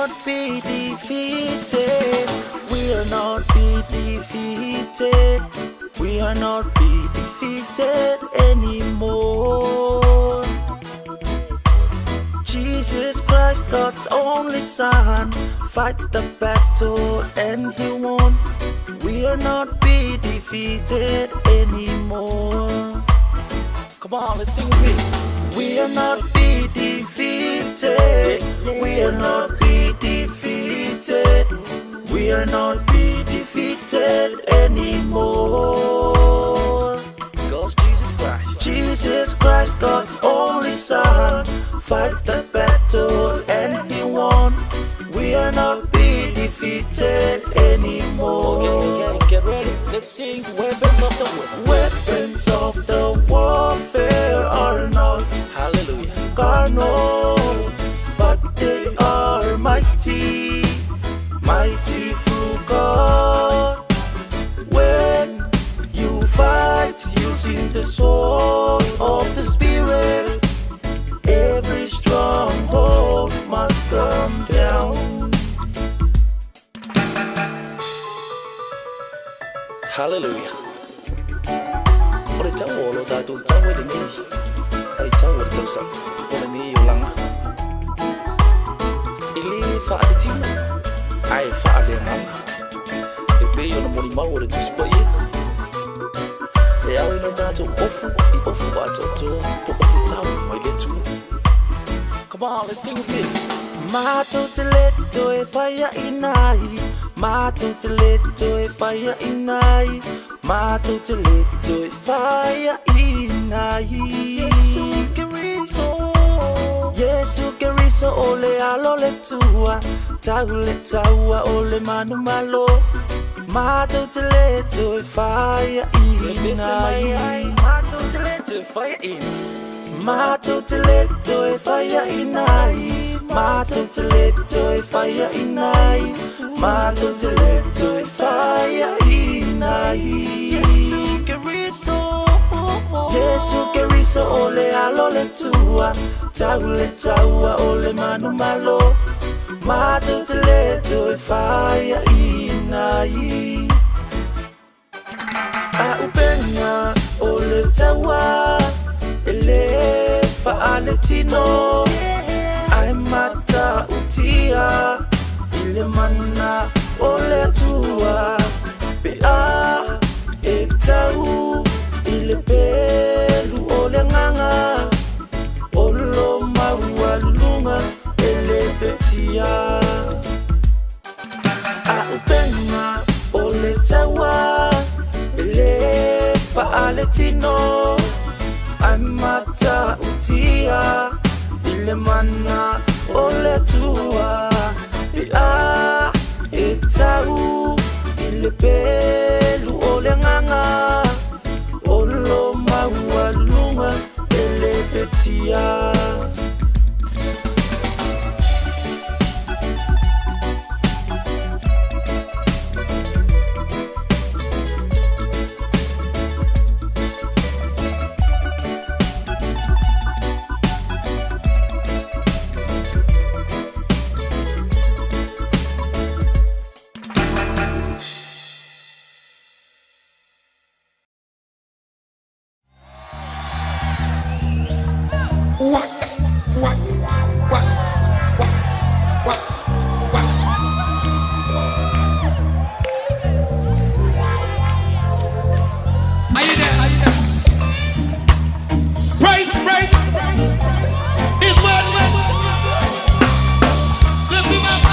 not be defeated. We are not be defeated. We are not be defeated anymore. Jesus Christ, God's only Son, fights the battle and he won. We are not be defeated anymore. Come on, let's sing with me. We are not be defeated. We are not be defeated. We are not be defeated anymore. Cause Jesus Christ, Jesus Christ, God's only Son, fights the battle and he won. We are not be defeated anymore. Okay, okay, get ready. Let's sing Weapons of the War. Weapons of the warfare are not Hallelujah. carnal, but they are mighty, mighty through God. When you fight using the sword of the Spirit, every stronghold must come down. Hallelujah. O le tau o lo tātou tau e lenei. Ai tau o le tausaga. O lenei o langa. E le whaaletima. Ai whaaleanganga. E pei ona moni mau o le tusipaia. E au ina tātou ofu i ofu atoatoa po ofu tau mai le Atua. Come on, let's sing with me. Mātou te le toe whaia inai. Mātou te le toe whaia inai. Mātou te le toe whaia inai. Yesu Keriso. Yesu Keriso o le alo le tua. Tau le taua o le manu malo. Mātou te le toe whaia inai. Mātou te le toe whaia inai. Mātou te le toe whaia inai. Mātou te le toe whaia inai. Mātou te le toe whaia inai. Yesu Keriso. Yesu Keriso o le alo le tua. Tau le taua o le manu malo. Mātou te le toe whaia inai. A upenga o le taua. E le whaale tino. Ai mata utia. I le mana o le Atua. Pe a e tau i le pelu o le nganga. O lo maua lunga e le petia. A upenga o le taua. E le whaale tino. Ai mata utia. I le mana o le Atua. Pe a e tau i le pelu o le nganga. O lo maua lunga e le petia. What? What? What? What? What? What? Are you there? Are you there? Praise, praise. It's what? Lift him up.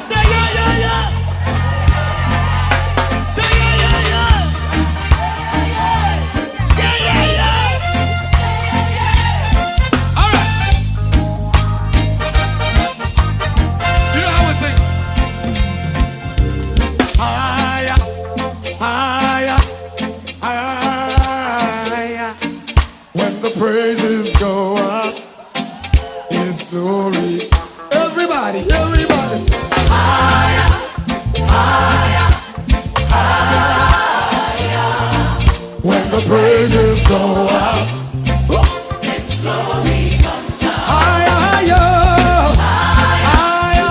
Say yeah, yeah, yeah. Say yeah, yeah, yeah. Yeah, yeah, yeah. All right. You know how we sing? Higher, higher, higher. When the praises go up, His glory. Everybody, everybody. Higher, higher, higher. When the praises go up, His glory comes down. Higher, higher, higher,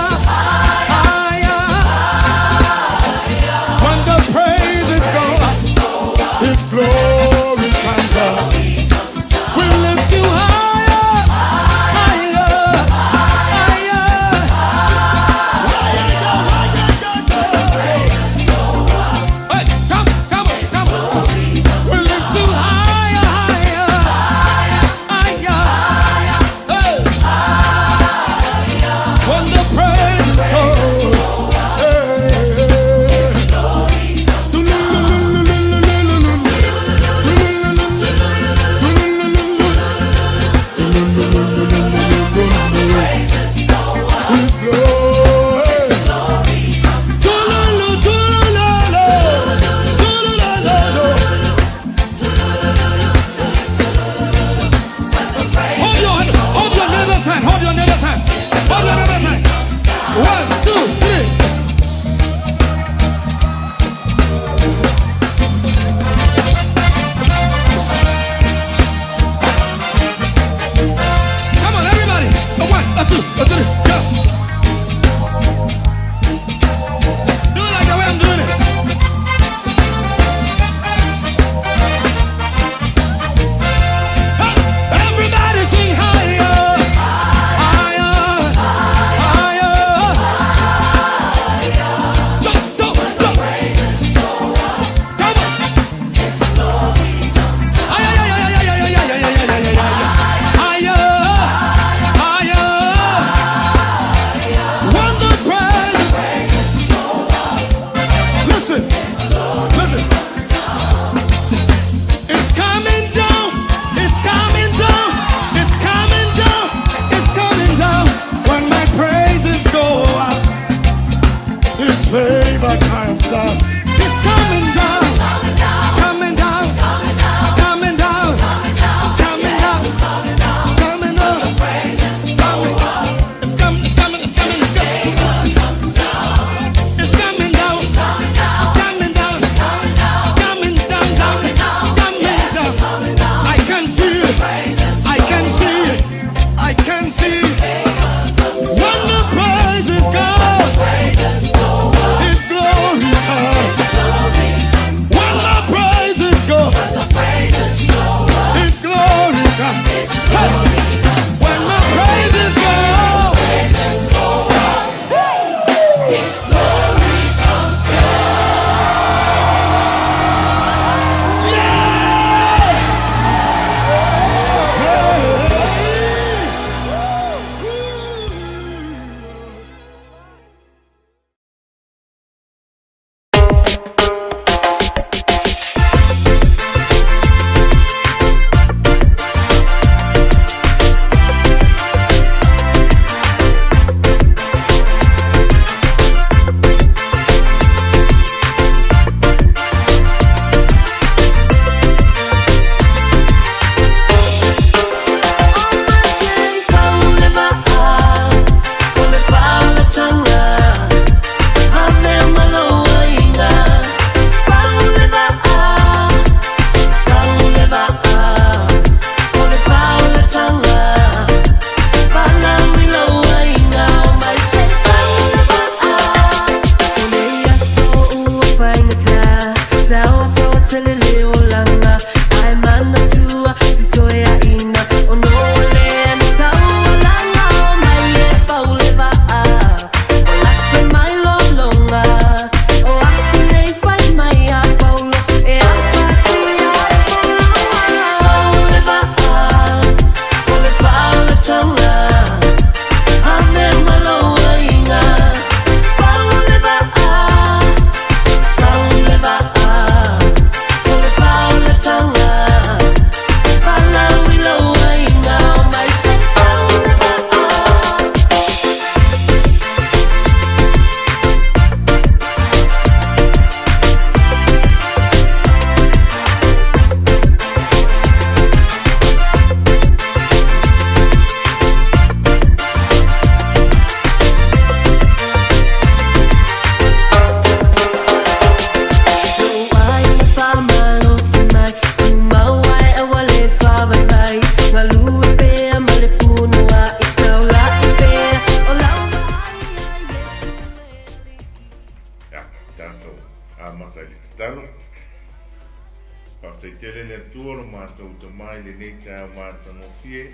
tele le Atua lo matou Tama i lenei taeao matagofie,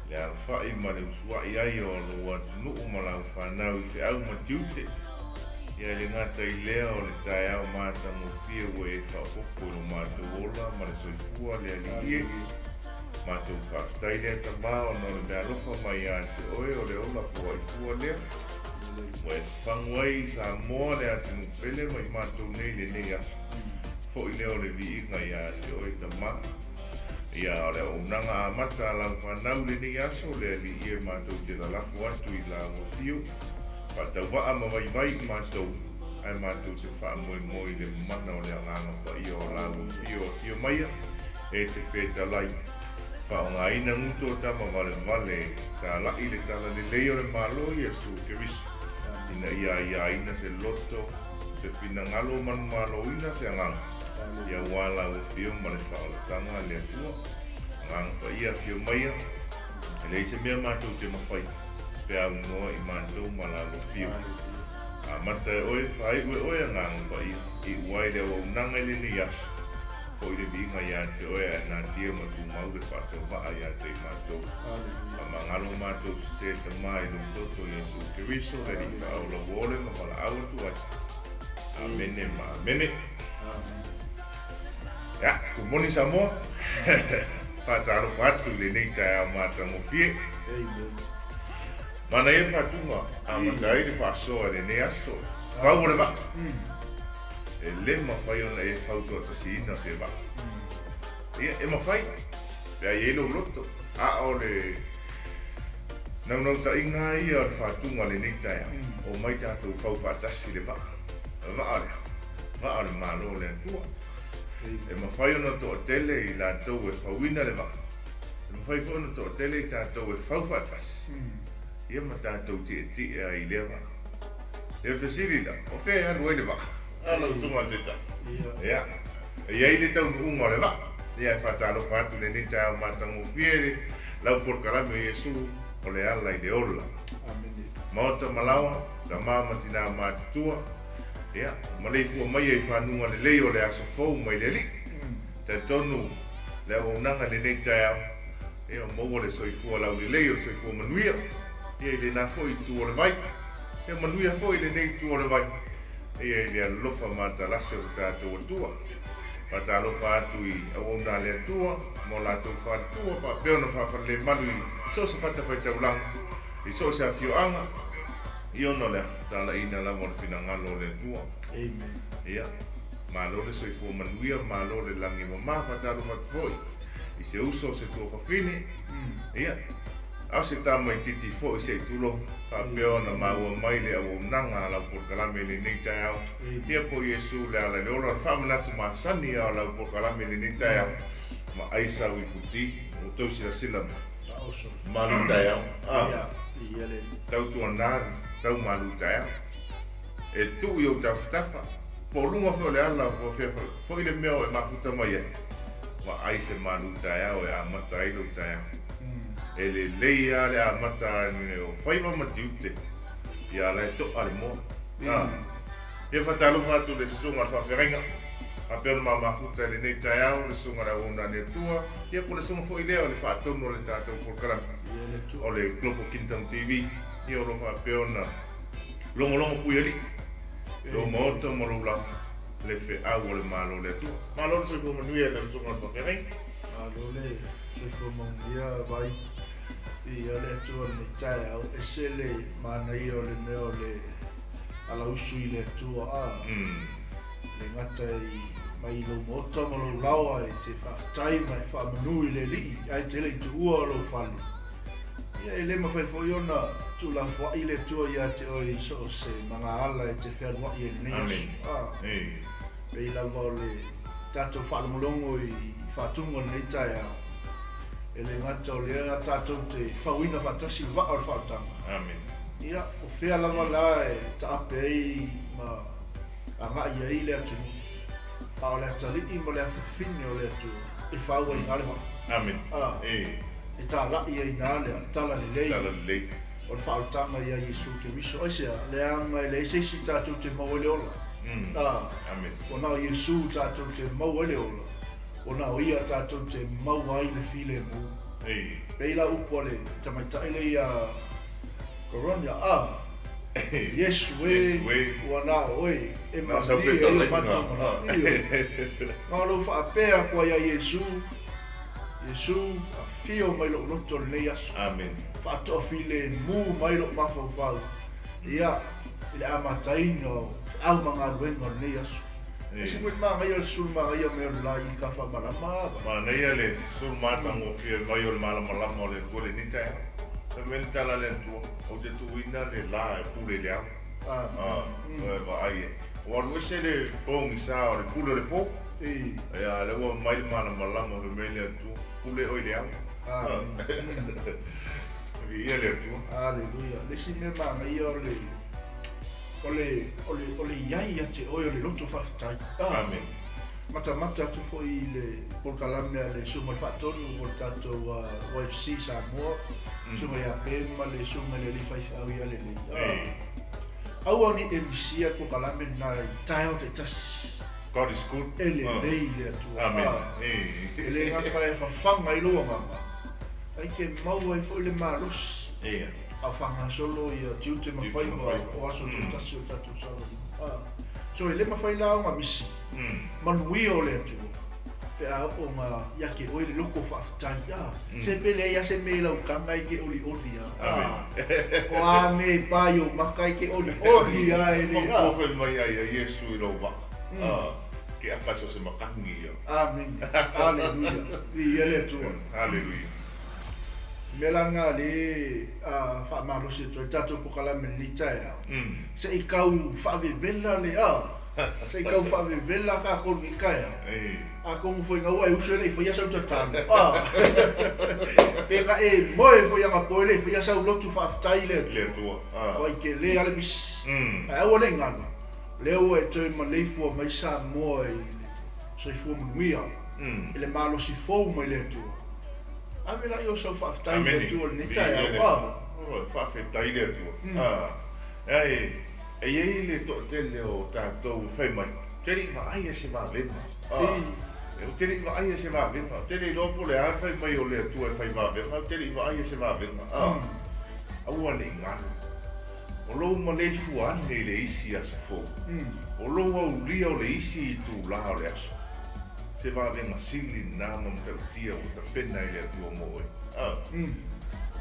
le alafai ma le usuai ai o lou atunuu ma lau fanau i feau ma tiute. Ia e le gata i lea o le taeao matagofie ua e faaopoopo i lo matou ola ma le soifua le Alii e. Matou faafetai lea Tama ona o le meaalofa mai ia te oe o le ola foaifua lea ua e fafagu ai i Samoa le atunuu pele ma i matou nei i lenei aso. Foi lea o le viiga ia te oe Tama. Ia o le auaunaga amata a lau fanau i lenei aso le Alii e matou te lalafo atu i lau afio faatauvaa ma vaivai i matou ae matou te faamoemoe i le mana o le Agaga Paia o lau afio afio maia e te fetalai. Faaaogaina guto o tama valevale e talai le talalelei o le Malo Iesu Keriso ina ia aiaina se loto, se finagalo manumaloina se agaga ia aua lau afio ma le faaolataga a le Atua. Agaga Paia afio maia, e leai se mea matou te mafai pe aunoa i matou ma lau afio. Amata e oe, faaiu e oe Agaga Paia, iu ai le auaunaga i lenei aso. Foi le viiga ia te oe ae natia ma tumau le faatauvaa ia te i matou. Faamagalo matou sese Tama i lou toto Iesu Keriso le Alii Faaola ua ole ma valaau atu ai. Amene ma amene. Ia, good morning Samoa. Faatalofa atu i lenei taeao matagofie. Amen. Manaia faatuga amata ai le faasoa i lenei aso. Fau o le vaa. E le mafai ona e fautoatasiina se vaa. Ia, e mafai, pe a i ai lou loto, a o le naunautaiga lava ia o le faatuga o lenei taeao, omai tatou fau faatasi le vaa. O le vaa o le a? Vaa o le Malo o le Atua. E mafai ona toatele i latou e fauina le vaa, e mafai foi ona toatele i tatou e fau faatasi, ia ma tatou tietie ai i lea vaa. Ia fesili la, o fea e alu ai le vaa? A lau susuga i le Taitai. Ia, e i ai le taunuuga o le vaa. Ia, e faatalofa atu i lenei taeao matagofie i lau polokalame o Iesu o le ala i le ola. Maota ma laoa, tama ma tinā matutua, ia, maleifua maia i fanuga lelei o le aso fou mai le Alii. Talitonu le auaunaga i lenei taeao, ia, maua le soifua laulelei o le soifua manuia, ia, i lena foi itu o le vai. Ia manuia foi lenei itu o le vai, ia i le alofa matalase o lo tatou Atua. Faatalofa atu i auauna a le Atua ma o latou faletua faapea ona faafalelemalu i so o se fatafaitaulaga, i so o se afioaga, i ona o le talaiina lava o le finagalo o le Atua. Amen. Ia, malo le soifua manuia, malo le lagi e mama. Faatalofa atu foi i se uso o se tuafafine, ia, A o se tamaitiiti foi se i tulou, faapea ona maua mai le auaunaga a lau polokalame i lenei taeao. Ia po Iesu le ala i le ola o le faamanatu masani a o lau polokalame i lenei taeao, ma ai sau i puti, ua outou silasila mai. Malu taeao. A, tautuana, tau malu taeao. E tuu i ou tafatafa, po o luga foi o le ala ua fia foi le mea o e mafuta mai ai, vaai se malu taeao e amata ai lou taeao. E lelei lava le amata ane o faiva ma tiute, ia la e to'a le moa. A, ia faatalofa atu i le susuga a le faafeagaiga, faapea ona ma mafuta i lenei taeao le susuga a le auauna a le Atua, ia po o le susuga foi lea o le faatonu o le tatou polokalame o le Global Kingdom TV, ia o lo o faapea ona logologo puialii lou maota ma lou lava le feau o le Malo o le Atua. Malo le soifua manuia i lau susuga a le faafeagaiga. Malo le soifua manuia vai i le Atua lenei taeao. Ese le manaia o le mea o le alausu i le Atua a. Le gata i mai lou maota ma lou laoa e te faafetai ma e faamanu i le Alii ae te le i tuua o lou fale. Ia e le mafai foi ona tuulafoai le Atua ia te oe i so o se magaala e te fealuai ai i lenei aso. A. Pei lava o le tatou faalogologo i faatuga o lenei taeao, e le gata o lea tatou te fauina faatasi le vaa o le faaolataga. Amen. Ia, o fea lava la e taape ai ma agai ai le atunuu, a o le atalii ma le afafine o le Atua e fau ai i ina le vaa. Amen. A, E. e talai ai i ina le talalelei. Talalelei. O le faaolataga ia Iesu Keriso. Aisea? Leaga e leai se isi tatou te maua ai le ola. Amen. Ua na o Iesu tatou te maua ai le ola. Ona o ia tatou te maua ai le filemu. Pei la upu a le tamaitai lea ia Coronia, a, Iesu e, ua na o oe, e malie ai o matou manao. Ioe. Ma o lou faapea atu ai ia Iesu, Iesu, afio mai lou loto i lenei aso. Amen. Faatoafilemu mai lou mafaufau, ia, i le amataina o feau ma galuega o lenei aso. Ese foi le manaia o le sulu manaia mai o le la i ka faamalama ava. Manaia le sulu matagofie mai o le malamalama o le Atua i lenei taeao. Fai mai le tala a le Atua, Ou te tuuina le la e pule i le ao. Amen. Vaai e. Ua alu ese le pogisa o le pule o le po. Ia, lea ua mai le malamalama fai mai le Atua, Pule oe i le ao. Amen. Viia le Atua. Aleluia. Le isi mea manaia o le O le, o le, o le i ai ia te oe o le loto faafetai. Ah, Amen. Matamata atu foi i le polokalame a le Susuga i le Faatonu o le tatou YFC Samoa, Susuga ia Ben ma le Susuga i le Alii Faifeau ia Lelei. Ah. Aua ne i e misia le polokalame lena i taeao taitasi. God is good. E lelei le Atua. Amen. Ah. E le gata e fafaga ai lou agaga, ae ke maua ai foi le malosi. Ia. A o faagasolo ia tiute ma faiva o aso taitasi o le tatou salonga. So e le mafai la ona misi manuia o le Atua pe a oo ona ia te oe le loko faafetai. Se pe leai a se mea i lau taga e te olioli a. O a mea e pa i ou maka e te olioli a e le. Maua fai mai ai a Iesu i lou vaa. Ke aka so se makani ia. Amene. Aleluia. Viia le Atua. Aleluia. Mea la lena le faamalosi atu ai tatou pokalame i lenei taeao, se i tau faavevela le a, se i tau faavevela tatou i lenei taeao. Atonu foi na ua e uso e le i faia sau tatalo, a, pe na e moe foi anapo e le i faia sau lotu faafetai i le Atua, matua tele lava le misi. Ae aua ne i galo, lea ua e toe maleifua mai Samoa i le soifua manuia, i le malosi fou mai le Atua. Ave la i o sau faafetai i le Atua i lenei taeao. Amene. Faafetai i le Atua. Ae e i ai le toatele o tatou e fai mai, Ou te le i vaaia se vavega. Ou te le i vaaia se vavega. Ou te le iloa po o le a le fai mai o le Atua e fai vavega, ou te le i vaaia se vavega. Aua ne i galo. O lou maleifua ane i le isi aso fou. O lou aulia o le isi itulā o le aso. Se vavega sili lena ma matautia ua tapena e le Atua mo oe. A.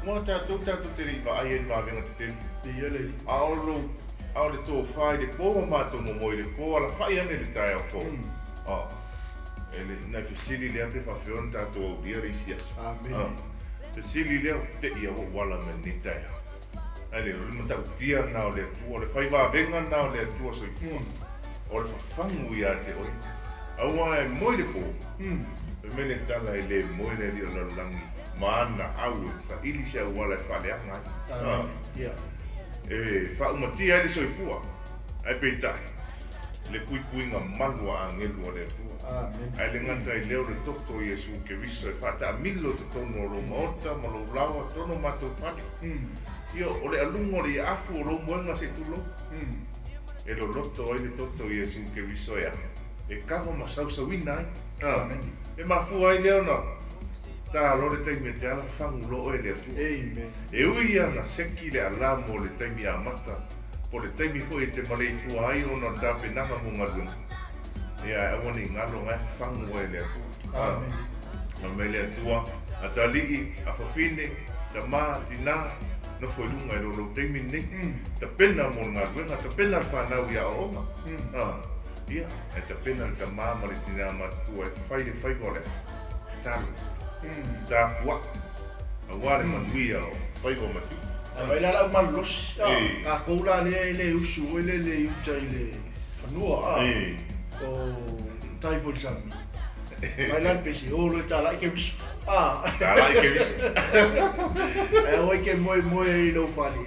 Mo tatou, tatou te le i vaai ai i ni vavega tetele. Ia le. A o lou, a o le tofa i le po ma matou momoe i le po, alafai ane i le taeao fou. A. E le, nai fesili lea pe faafefea ona tatou aulia le isi aso. Amene. A. Fesili lea, ua te'i a ua ou ala mai lenei taeao. Ai le, o le matautia lena o le Atua, o le fai vavega lena o le Atua soifua, o le fafagu ia te oe. Aua e moe le po, fai mai le tala e le moe le alii o le lalolagi ma ana au e saili se auala e faaleaga ai. E faaumatia ai le soifua, ae peitai, le puipuiga malu a agelu a le Atua. Ae le gata i lea o le toto o Iesu Keriso e faataamilo i totonu o lou maota ma lou laoa totonu o matou fale. Ia, o le aluga o le afu o lou moega se i tulou, e loloto ai le toto o Iesu Keriso e aha, e kava ma sausauina ai. E mafua ai lea ona ta loa le taimi e te ala, fagu loa oe e le Atua. E ui ia na seki le ala mo le taimi amata, po o le taimi foi e te maleifua ai ona o le tapenaga mo galuega. Ia, ae aua ne i galo ga e fafagu oe e le Atua. Amene. Fai mai le Atua, Atalii, afafine, tama, tina, nofo i luga i lo lou taimi lenei. Tapena mo le galuega, tapena le fanau i aoaoga. Ia, ae tapena le tama ma le tina matutua e fai le faiva o le tatalo. Tapuai, aua le manuia o faiva matua. Ae vaai la lau malolosi, tatou la lea e le usu foi lele i uta i le fanua, o tai foi i le sami. Vaai la le pese, o loa e talai Keriso. Talai Keriso. Ae aua e te moemoe i lou fale.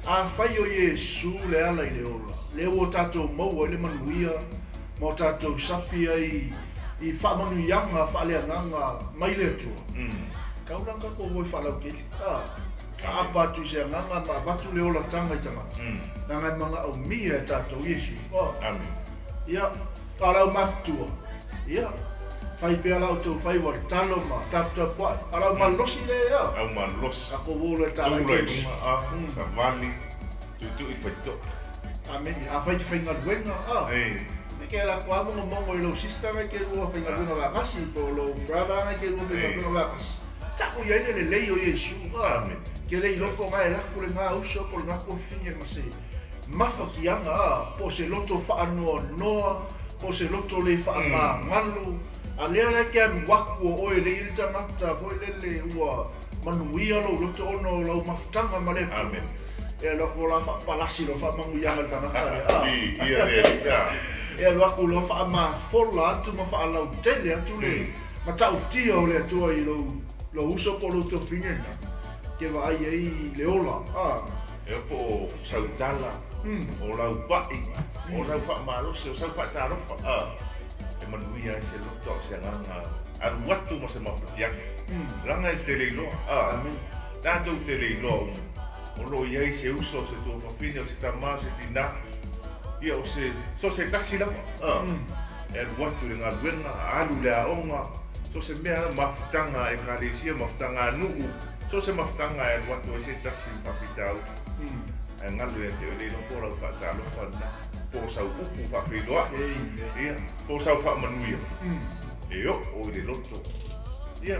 Afai o Iesu le ala i le ola, lea ua tatou maua ai le manuia ma o tatou sapi ai i faamanuiaga faaleagaga mai le Atua, tau la ona tatou moe faalautele, aapa atu i se agaga ma avatu le olataga i tagata, leaga e manaomia e tatou Iesu. Ia, a o le aumatutua, ia, Fai pea la outou faiva o le talo ma taputapuai, a o le au malolosi lea ea. Au malolosi. Tatou o loa e tala i Tula i luga a, savali, tuitui faitoa. Amene. Afai te faigaluega a. Ei. Me ke ala koa mongomongo i lou sister ngai ke lua faigaluega vaatasi po o lou brother ngai ke lua faigaluega vaatasi. Ta'u i ai le lelei o Iesu a. Amene. Ke le iloko ngai e laku lena uso po o lena tuafafine ma se mafatiaga a, po o se loto faanoanoa, po o se loto le faamagalo, a lea la e te alu aku o oe e leai le tagata foi lele ua manuia lou loto ona o lau mafutaga ma le Atua. Amen. E alu aku loa faapalasi loa faamanuiaga i le tagata lea a. I, ia le alii a. E alu aku loa faamafola atu ma faalautele atu le matautia o le Atua i lou, lou uso po o lou tuafafine lena, ke vaai ai i le ola a. E po o sau tala, o lau pa'i, o lau faamalosi, o sau faatalofa, a, e manuia ai se loto a o se agaga alu atu ma se mafatiaga. Leaga e te le iloa, a, tatou te le iloa uma, o lo o i ai se uso, o se tuafafine, o se tama, o se tinā, ia o se, so se tasi lava, a, e alu atu i le galuega, alu i le aoga, so se mea, mafutaga a Ekalesia, mafutaga a nuu, So se mafutaga e alu atu ai se tasi i faafitauli, ae galu ia te oe le iloa po o lau faatalofa lena, po o sau upu faafeiloai, ia, po o sau faamanuia, e oo i le loto, ia,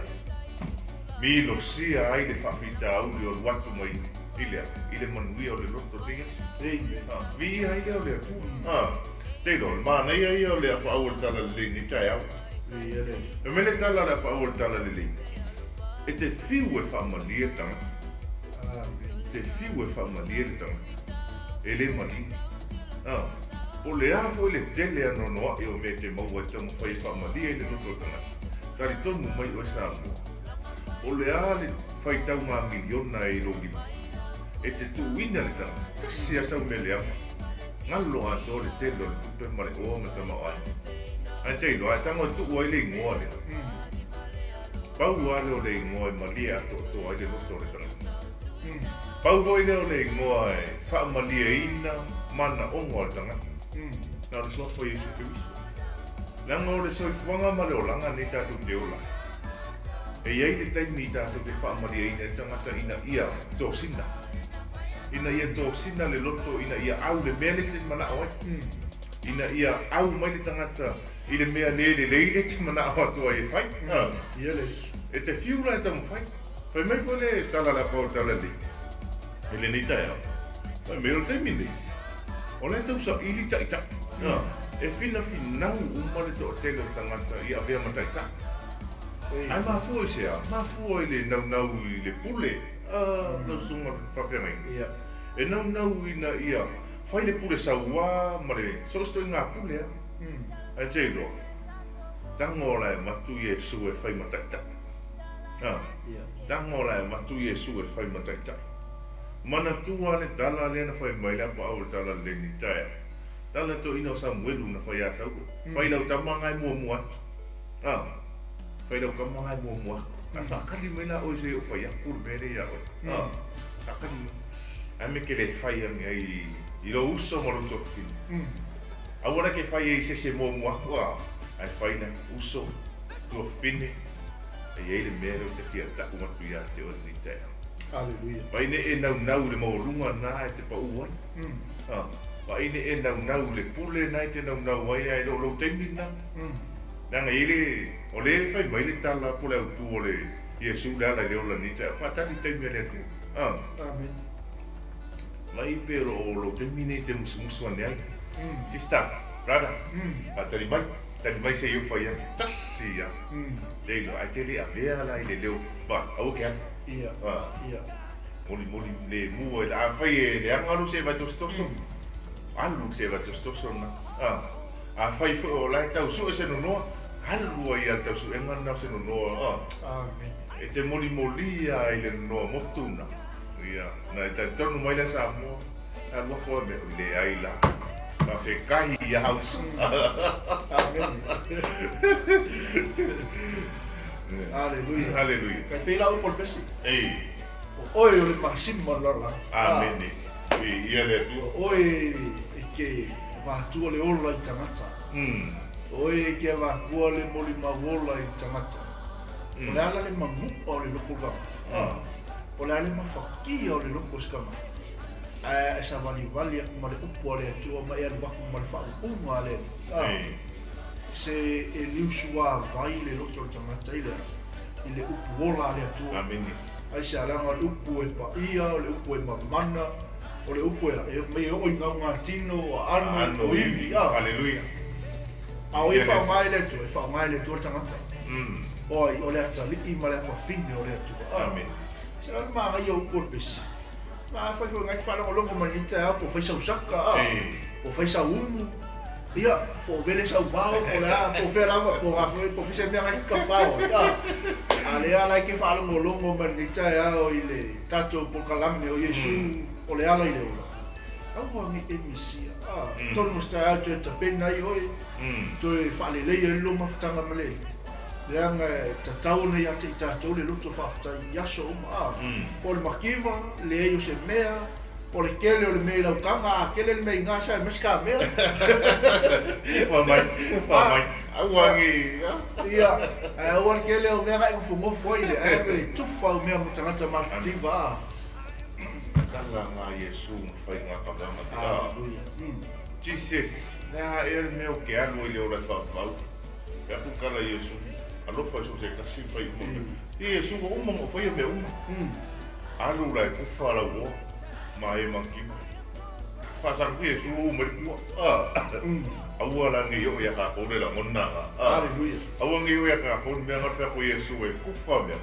milosia ai le faafitauli o alu atu mai i le a? I le manuia o le loto i lenei aso. Viia ai lea o le Atua. Te iloa, o le manaia ia o le apaau o le Talalelei i lenei taeao. E mea le tala o le apaau o le Talalelei, E te fiu e faamalie le tagata. E te fiu e faamalie le tagata. E le malie. A, po o le a foi le tele anoanoaʻi o mea e te maua e taumafai e faamalie i le loto o le tagata, talitonu mai oe Samoa, po o le a le faitauga miliona e i lou lima, e te tuuina le tagata, tasi lava sau mea leaga, galo atoa le tele o le tupe ma le oa ma tamaoaiga. Ae te iloa, ae tago e tuu ai le igoa lea. Pau lava lea o le igoa e malie atoatoa ai le loto o le tagata. Pau foi lea o le igoa e faamalieina manaoga o le tagata. Na o le Suafa o Iesu Keriso. Leaga o le soifuaga ma le olaga lenei tatou te ola ai. E i ai le taimi tatou te faamalieina ai le tagata ina ia tosina. Ina ia tosina le loto ina ia au le mea lea e te manao ai. Ina ia au mai le tagata i le mea le lelei lea e te manao atu ai e fai. E te fiu la e taumafai. Fai mai foi le tala a le Apaoa Talalelei i lenei taeao, fai mai o le taimi lenei, o la e tau saili taitai. E finafinau uma le toatele o tagata i avea ma taitai. Ae mafua i se a? Mafua i le naunau i le pule a lau susuga faafeagaiga. E naunau ina ia Fai le pule sauā ma le so o se toiga pule a. Ae te iloa, tago la e avatu Iesu e fai ma taitai. A, tago la e avatu Iesu e fai ma taitai. Manatua le tala lea na fai mai le apaau o le tala lelei nei taeao. Tala toeaina o Samuelu na fai ia Saulo, Fai lau tama nga e muamua atu. A, fai lau kama nga e muamua atu. Ae faakali mai la oe se i ou fai atu le mea lea ia oe. A, faakali mai. Ae me ke le fai ane ai i lou uso ma lou tuafafine. Aua la ke fai ai i se isi e muamua atu, a, ae fai na uso, tuafafine, e i ai le mea lea ou te fia ta'u atu ia te oe lenei taeao. Aleluia. Vaai nei e naunau i le maualuga lena e te pa'u ai. A, vaai nei e naunau i le pule lena e te naunau ai ae le o lou taimi lena. Leaga e i ai le, o lea e fai mai le tala po o le autū o le Iesu le ala i le ola i lenei taeao, faatali i le taimi a le Atua. Amen. Mai pe o lou taimi nei te musumusu ane ai. Sister, brother, faatali mai, tali mai se i ou fai atu. Tasi ia. Te iloa, ae te le avea la i le leo, ba, aua ke alu. Ia, ia. Molimoli le mua i le, afai e leaga lou se'e vaitosotoso, alu le se'e vaitosotoso lena. Afai foi o la e tau sue se nonoa, alu ai lava i le tausuega lena o se nonoa. Amen. E te molimoli lava i le nonoa motu na. Ia, na e talitonu mai lea Samoa, e alu atu ai mea, oi leai la. Faafetai ia Hausa. Amen. Aleluia. Aleluia. Kai pei la upu o le pesi. Ei. O oe o le masima o le lalolagi. Amene. Viia le Atua. O oe e ke vatua le ola i tagata. O e e ke avatua le molimau ola i le tagata, o le a la le manu'a o le loto o le tagata? A, o le a le mafatia o le loto o se tagata? Ae a e savalivali atu ma le upu a le Atua ma e alu atu ma le faaupuga a le Alii, a, se e liusuavai le loto o le tagata i le a? I le upu ola a le Atua. Amene. Aisea? Leaga o le upu e paia, o le upu e mamana, o le upu e e mai e oo i gaugatino, o aano, o ivi, a. Haleluia. A o ia e faaaoga ai le Atua, e faaaoga e le Atua le tagata. O ai? O le atalii ma le afafine o le Atua, a. Amene. Se o le manaia o upu o le pesi. Ma afai foi ngai te faalogologo mai lenei taeao po o fai sau saka, a, po o fai sau umu, ia, po o vele sau vao, po o le a, po o fea lava, po o a foi, po o fea se mea ngai te tafao ai, a. A lea la e te faalogologo mai lenei taeao i le tatou polokalame o Iesu o le ala i le ola, aua ne i e misia, a. Tonu o se taeao e toe tapena ai oe, toe faalelei ai le lou mafutaga ma le Alii, leaga e tatau ona ia te i tatou le loto faafetai i aso uma, a. Po o le mativa, leai o se mea, o le tele o le mea i lau taga, a tele le mea i ina, sa e aumai se ta mea. Ufa mai, ufa mai, aua ne i, a. Ia, ae aua le tele o mea na e nofonofo ai le ae e tufa au mea mo tagata matitiva, a. Tala nga Iesu ma faiga kavanga. Hallelujah. Jesus, le a ea le mea o ke alu ai le ola e faavavau. Pe aku kala Iesu, alofa i so se tasi ma fai uma mea. Ia Iesu ua uma ona ou faia mea uma. Alu la e kufa lau oa, ma e makiva. Faasaga ku Iesu ua uma i le kua. Aua la nei oo ia kakou le lagona nga. Hallelujah. Aua nei oo ia kakou le mea nga le fai aku Iesu e kufa mea.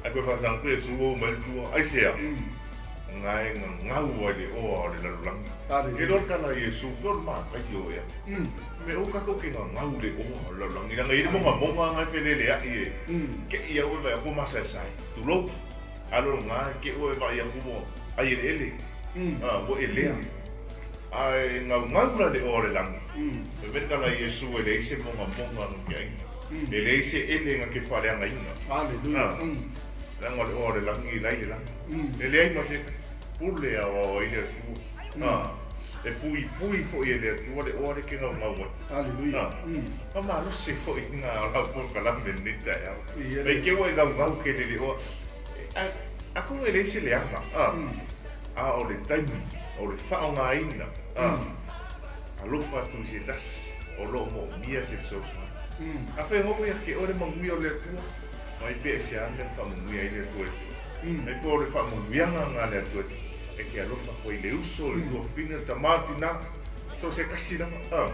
Ae koe faasaga ku Iesu ua uma i le tua. Aisea? Nga e gagau ai le oa o le lalolagi. Ke loa le tala a Iesu, ke o le makaia o ea. Me o katou ke gagau le oa o le lalolagi, leaga e i ai le mogamoga nga e feleleai e keʻi au e vaai aku ua masaesae. Tulou. A lo nga e keʻi ua e vaai aku ua ai eleele, ua elea. A e gaugau la le oa o le lagi. Fai mai le tala a Iesu, e leai se mogamoga nga ke aiga. E leai se ele nga ke faaleagaina. Leaga o le oa o le lagi i lai le lagi. E leai ma se pule aoao ai le Atua. A, e puipui foi e le Atua le oa le ke gaugau ai. Aleluia. A, ma malosi foi nga o lau polokalame lenei taeao. Mai ke ua e gaugau tele le oa. A, atonu e leai se leaga, a, a o le taimi o le faaaogaina, a, alofa atu i se tasi o lo o moomia se fesoasoani. Afai hou ia ke oe le manuia o le Atua, Mai pea se a mea na faamanuia ai le Atua i te oe. Mai pea o le faamanuiaga nga le Atua e te alofa koe i le uso, le tuafafine, le tama, le tina, so o se tasi lava, a,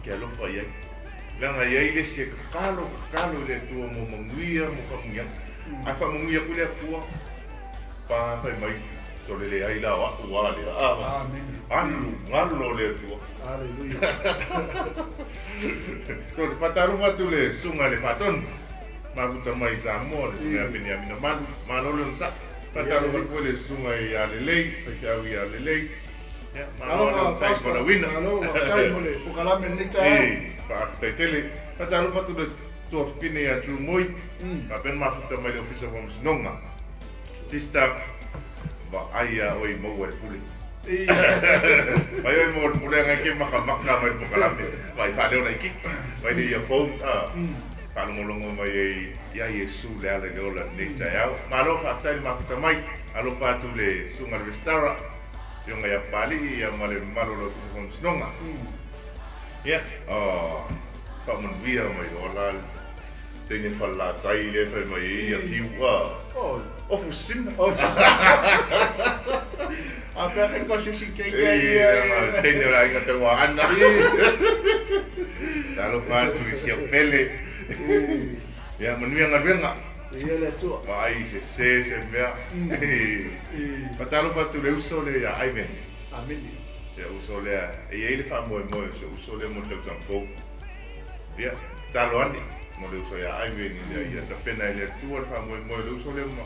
ke alofa i ai. Leaga e i ai le isi e tatalo, tatalo i le Atua mo manuia, mo faamanuiaga. Ae faamanuia atu le Atua, pa fai mai, tole leai la o a'u a lea, a, alu, galo le Atua. Aleluia. So, te whatarofa atu le susuga i le Faatonu, mafuta mai i Samoa, le susuga ia Peniamina Malu, malo le onosai. Whatarofa atu foi le susuga ia Lelei, faifeau ia Lelei. Ia, malo le onosai mo lauina. Malo, faafetai mo le polokalame lenei taeao. E, faafetai tele. Whatarofa atu le tuafafine ia True Moi, faapea ona mafuta mai le Ofisa o Faamasinoga. Sister, vaai a oe i maua i le pule. Mai oi mo le pule ngai ke makamaka mai le polokalame. Mai faaleo laitiiti, mai le earphone, a. Faalogologo mai ai ia Iesu le ala i le ola i lenei taeao. Malo faafetai le mafuta mai. Alofa atu i le Susuga i le Resitara, Afioga ia Papalii ia ma le mamalu o le Ofisa o Faamasinoga. Ia, faamanuia mai loa la le teine falelatai lea e fai mai ai ia fiu, a. O fusina. A pea kai ko se si ke ke ia. Teine o le aiga Tauaana. Talofa atu i sia pele. Ia, manuia galuega. Ia le Atua. Vaai se se se mea. Faatalofa atu i le uso lea ia Ivan. Amene. Ia uso lea, e i ai le faamoemoe o se uso lea mo le tausaga fou. Ia, tatalo ane mo le uso ia Ivan ina ia tapena e le Atua le faamoemoe o le uso lea ma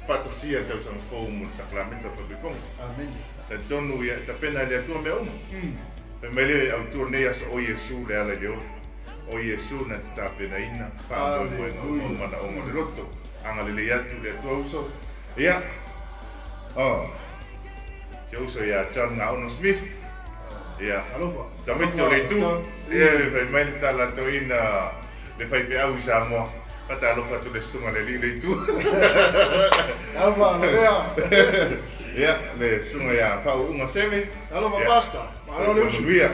faatasia le tausaga fou mo le sakalameta o Faatoifoga. Amene. Talitonu ia e tapena e le Atua mea uma. Fai mai le autu o lenei aso, o Iesu le ala i le ola. O Iesu na te tapenaina faamoemoega uma o manaoga o le loto. Agalelei atu le Atua uso. Ia, oh, si uso ia John Gaono Smith. Ia. Alofa. Tamaiti o le itu, ia e fai mai le tala a toeaina le faifeau i Samoa, faatalofa atu i le susuga i le alii o le itu. Alofa, lavea. Ia, le susuga ia Faauuga Seve. Alofa Pastor, malo le usu. Manuia.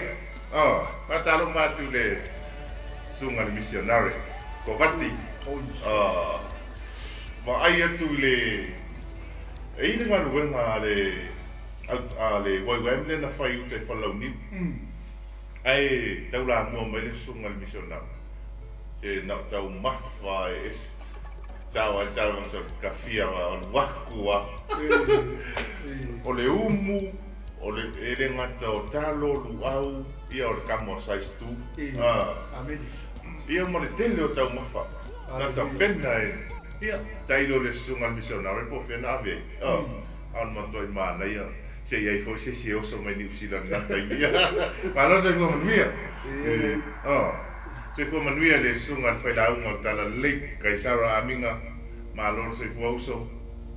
Oh, faatalofa atu i le susuga i le misionare, Kovati. Oh, vaai atu i le, e i le galuega a le a le YYM lea na fai i uta i Falelauniu. Ae taulamua mai le susuga i le misionari, se na o taumafa e ese. Sa o ai le tala sa kafia o alu aku a. O le umu, o le, e le gata o talo, luau, ia o le kamo a size two. Ia ma le tele o taumafa. Na tapena e, ia, tailo le susuga i le misionari po o fea na ave ai. A o le matuai manaia, se i ai foi se isi e oso mai Niu Sila i lena taimi. Malo le soifua manuia. Soifua manuia i le susuga i le failauga o le Talalelei, Kaisara Amiga. Malo le soifua uso.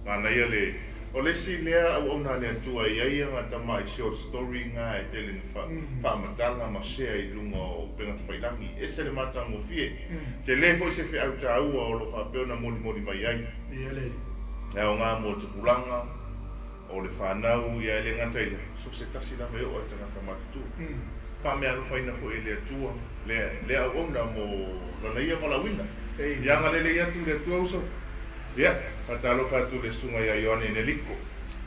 Manaia le. O le isi lea auauna a le Atua e i ai ana tamai short story na e tele na faamatala ma share i luga o upega tafailagi. E ese le matagofie. Tele foi se feau taua o lo o faapea ona molimoli mai ai. E aoga mo tupulaga o le fanau, ia e le gata i lea, so se tasi lava e oo ai tagata matutua. Faameaalofaina foi e le Atua lea auauna mo lana ia valaauina. Ia agalelei atu le Atua uso. Ia, faatalofa atu le susuga ia Ioane Neliko.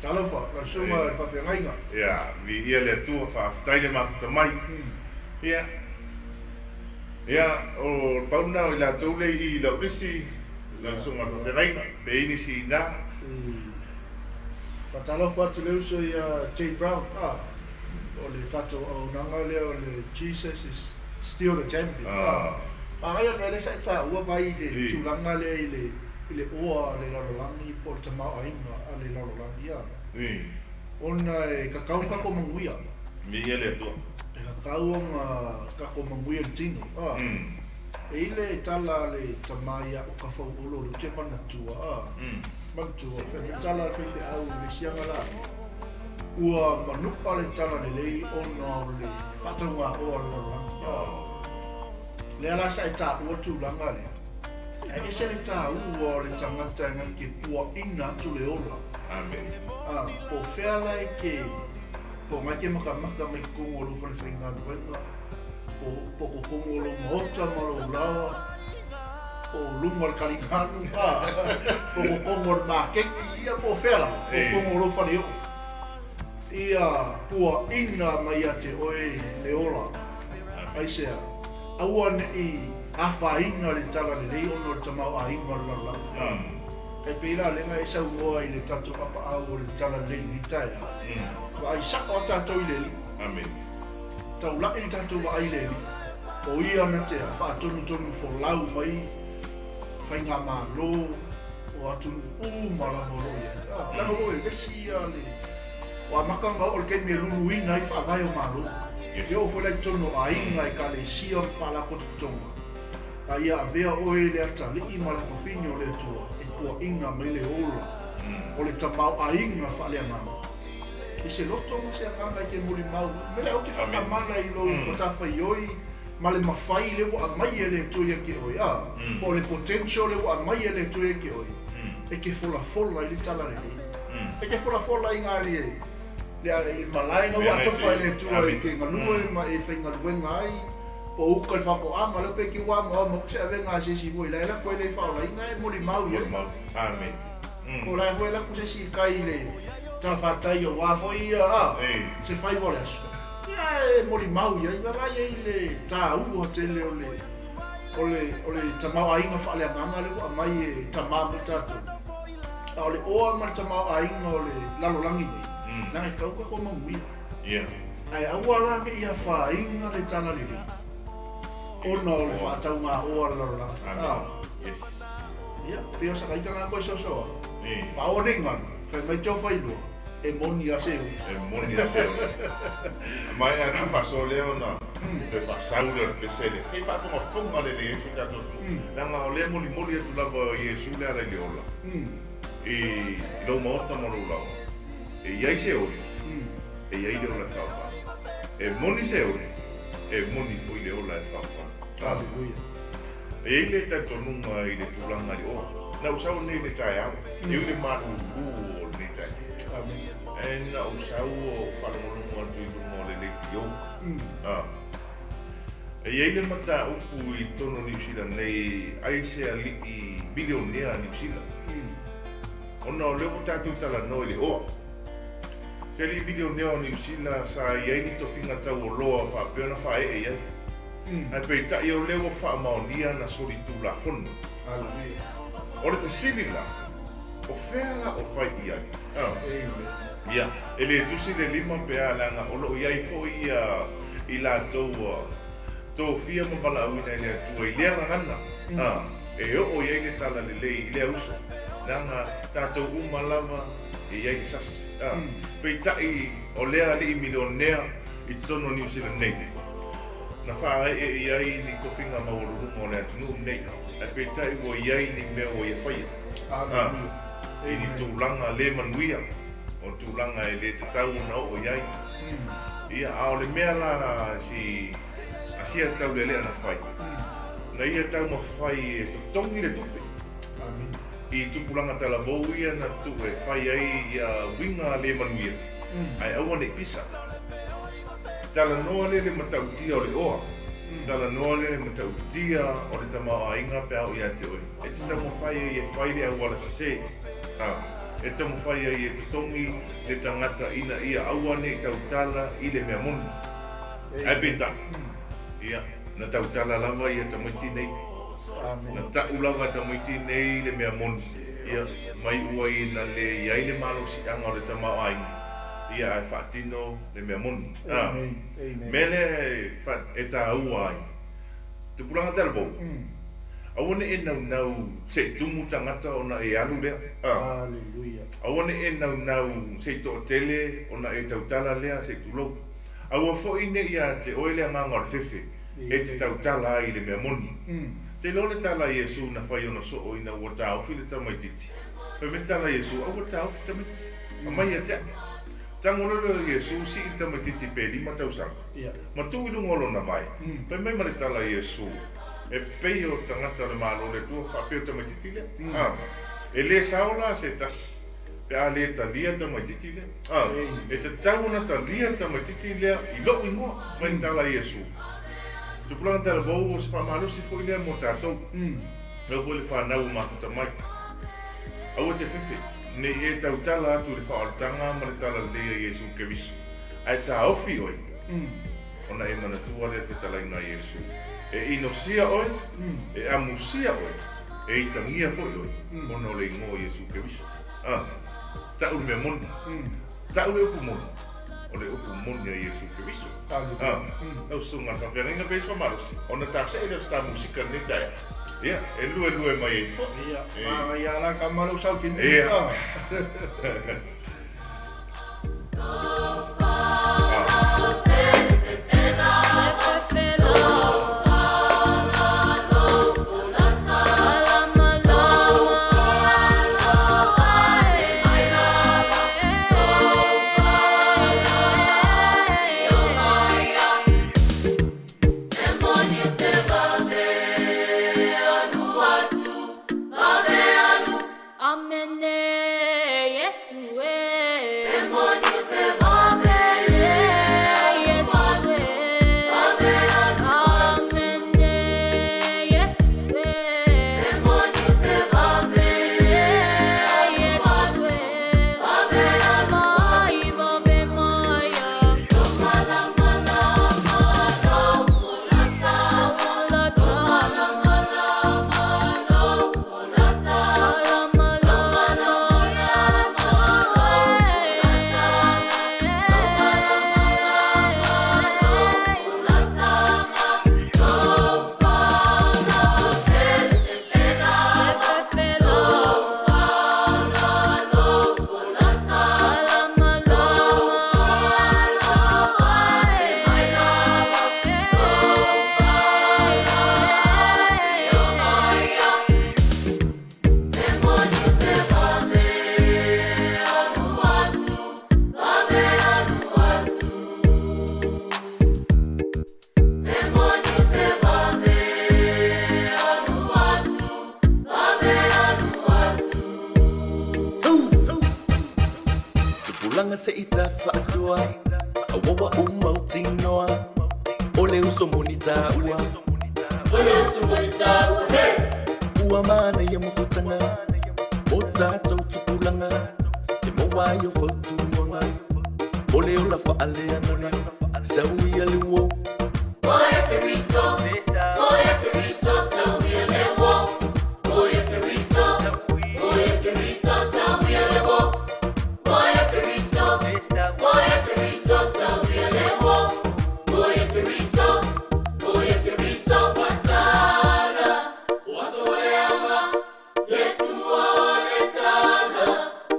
Talofa, lau susuga i le faafeagaiga. Ia, viia le Atua, faafetai le mafuta mai. Ia, ia, o le pau lena o i latou lea i i lau lisi, lau susuga i le faafeagaiga, pe i ai nisi i ina. Faatalofa atu le uso ia Jay Brown, a, o le tatou auaunaga lea o le Jesus is still the champion. A, manaia le mea lea sa e taua vai i le tulaga lea i le i le oa a le lalolagi po o le tamaoaiga a le lalolagi, a, ona e kakau tatou manuia. Viia le Atua. E kakau ona tatou manuia i le tino, a. E i le tala a le tama ia Okafauolo le ute manatua, a, manatua, fai mai tala a le faifeau i le isi aga la, ua manu'a le tala lelei ona o le faataugaoa o le lalolagi, a. Lea la sa e taua tulaga lea, ae ese le taua o le tagata e na ke puaʻina atu le ola. Amen. A, po o fea la e ke, po o ngai ke makamaka mai totonu o lou fale faigaluega, po po o totonu o lou maota ma lou laoa, po o luga o le taligalu, a, po o totonu o le maketi, ia po o fea lava, po o totonu o lou faleoo. Ia puaʻina mai ia te oe le ola. Aisea? Aua ne i afaina le talalelei ona o le tamaoaiga o le lalolagi. E pei la lea na e saunoa i le tatou apaau o le talalelei i lenei taeao. Vaai sao a tatou i le Alii. Amene. Taulai le tatou vaai i le Alii. O Ia na te faatonutonu folau mai faigamalo o atunuu uma lava o lo o i ai. Leaga ua vevesi ia le O amata ona oo i le taimi e luluina ai faavae o Malo. E oo foi la i totonu o aiga, ekalesia ma faalapotopotoga, a ia avea oe i le atalii ma le afafine o le Atua e puaʻina mai le ola o le tamaoaiga faaleagaga. I se loto ma se agaga e te molimau, mea lea ou te faatamala i lou matafaioi ma le mafai lea ua aumai e le Atua ia te oe, a, po o le potential lea ua aumai e le Atua ia te oe, e te folafola ai le talalelei. E te folafola ai na le le malae na ua atofa e le Atua e te galue ma e faigaluega ai, po o uka i le faatoaga, lea pe te ua ma ma se avega a se isi foi la e lako e le faaolaina e molimau i ai. Amen. Po o la foi e lako se isi i kai i le talafatai aua foi ia a se faiva o le aso. Ia e molimau i ai, vaavaai ai le taua tele o le o le o le tamaoaiga faaleagaga lea ua aumai e Tama mo tatou. A o le oa ma le tamaoaiga o le lalolagi nei, leaga e tatau tatou manuia. Ae aua la ne i afaina le talalelei ona o le faataugaoa a le lalolagi. Ia, pei o sa ita na koe sosoa. Ma aua nei galu, fai mai te ofailua, e moni a se ui. E moni a se ui. Mai a tu faasoa lea ona toe faasau lea o le pese lea. Se i faafogafoga lelei ai si o tatou atunuu. Leaga o lea e molimoli atu lava o Iesu le ala i le ola, i lou maota ma lou laoa. E i ai se oli, e i ai le ola e taofa ai. E moni se ole, e moni foi le ola e faafala. Hallelujah. E i ai le talitonuga i le tulaga i le oa. Na ou sau nei i le taeao, e ui i le malulu o lenei taeao. Amen. Ae na ou sau o ou faalogologo atu i luga o le leitio. A. E i ai le mataupu i totonu o Niu Sila nei, ai se alii milionea a Niu Sila. Ona o lea ua tatou talanoa i le oa. Se alii milionea o Niu Sila sa i ai ni tofiga taualoa faapea ona faaee i ai. Ae peitai o lea ua faamaonia ana solitulafono. O le fesili la, o fea la o fai i ai? Ia, e le tusi le lima pe a leaga o lo o i ai foi ia i latou ua tofia ma valaauina e le Atua i lea gagana, e oo i ai le talalelei i lea uso, leaga tatou uma lava e i ai le sasi. Peitai o lea alii milionea i totonu o Niu Sila nei, na faaee i ai ni tofiga maualuluga o le atunuu lenei, ae peitai ua i ai ni mea ua ia faia, i ni tulaga le manuia, o tulaga e le tatau ona oo i ai. Ia, a o le mea la si a sia taulealea na fai, na ia taumafai e totogi le tupe i tupulaga talavou ia na tuu e fai ai ia uiga le manuia, ae aua ne i pisa. Talanoa lea i le matautia o le oa, talanoa lea i le matautia o le tamaoaiga pe a oo ia te oe. E te taumafai ai e fai le auala sese, ā, e taumafai ai e totogi le tagata ina ia aua ne i tautala i le mea moni. Ae peitai, ia, na tautala lava ia tamaiti nei. Na ta'u lava e tamaiti nei le mea moni, ia, mai ua ina le i ai le malosi'aga o le tamaoaiga, ia ae faatino le mea moni. A mea lea e tāua ai, tupulaga talavou, aua ne i e naunau se i tumu tagata ona e alu lea. A aua ne i e naunau se i toatele ona e tautala lea se i tulou. Aua foi ne i ia te oe le agaga o le fefe e te tautala ai i le mea moni. Te iloa le tala a Iesu na fai ona soo ina ua taofi le tamaititi. Fai mai le tala a Iesu, Aua taofi tamaiti. Aumai ia te a'u. Tago loa lea o Iesu, sii le tamaititi pe lima tausaga, ma tuu i luga o lona vae. Fai mai ma le tala a Iesu, E pei o tagata o le Malo o le Atua faapea o le tamaititi lea. A, e le sao la se tasi pe a le talia le tamaititi lea. A, e tatau ona talia le tamaititi lea i lo'u igoa. Mai le tala a Iesu. Tupulaga talavou o se faamalosi foi lea mo tatou. Lau foi le fanau ua mafuta mai. Aua te fefe, ne i e tautala atu i le faaolataga ma le talalelei a Iesu Keriso, ae taofi oe, ona e manatua lea fetalaiga a Iesu, e inosia oe, e amusia oe, e itagia foi oe, ona o le igoa o Iesu Keriso. A, ta'u le mea moni, ta'u le upu moni, o le upu moni a Iesu Keriso. A, lau susuga i le faafeagaiga pe i se faamalosi, ona tase'e lea o se ta musika i lenei taeao. Ia, e luelue mai ai foi. Ia, manaia la tama lou sau kini. Ia. Tupulaga se i tafaasua Auaua u mautinoa O le uso moni taua O le uso moni taua Ua manaia mafutaga O tatou tupulaga E maua ai o fautuaga O le ola faaleagaga Sau ia le uo Oia Keriso, oia Keriso, sau ia le uo. Oia Keriso, oia Keriso, sau ia le uo. Oia Keriso, oia Keriso, sau ia le uo. Oia Keriso, oia Keriso, Matala. O aso o le agaga, Iesu o le taula,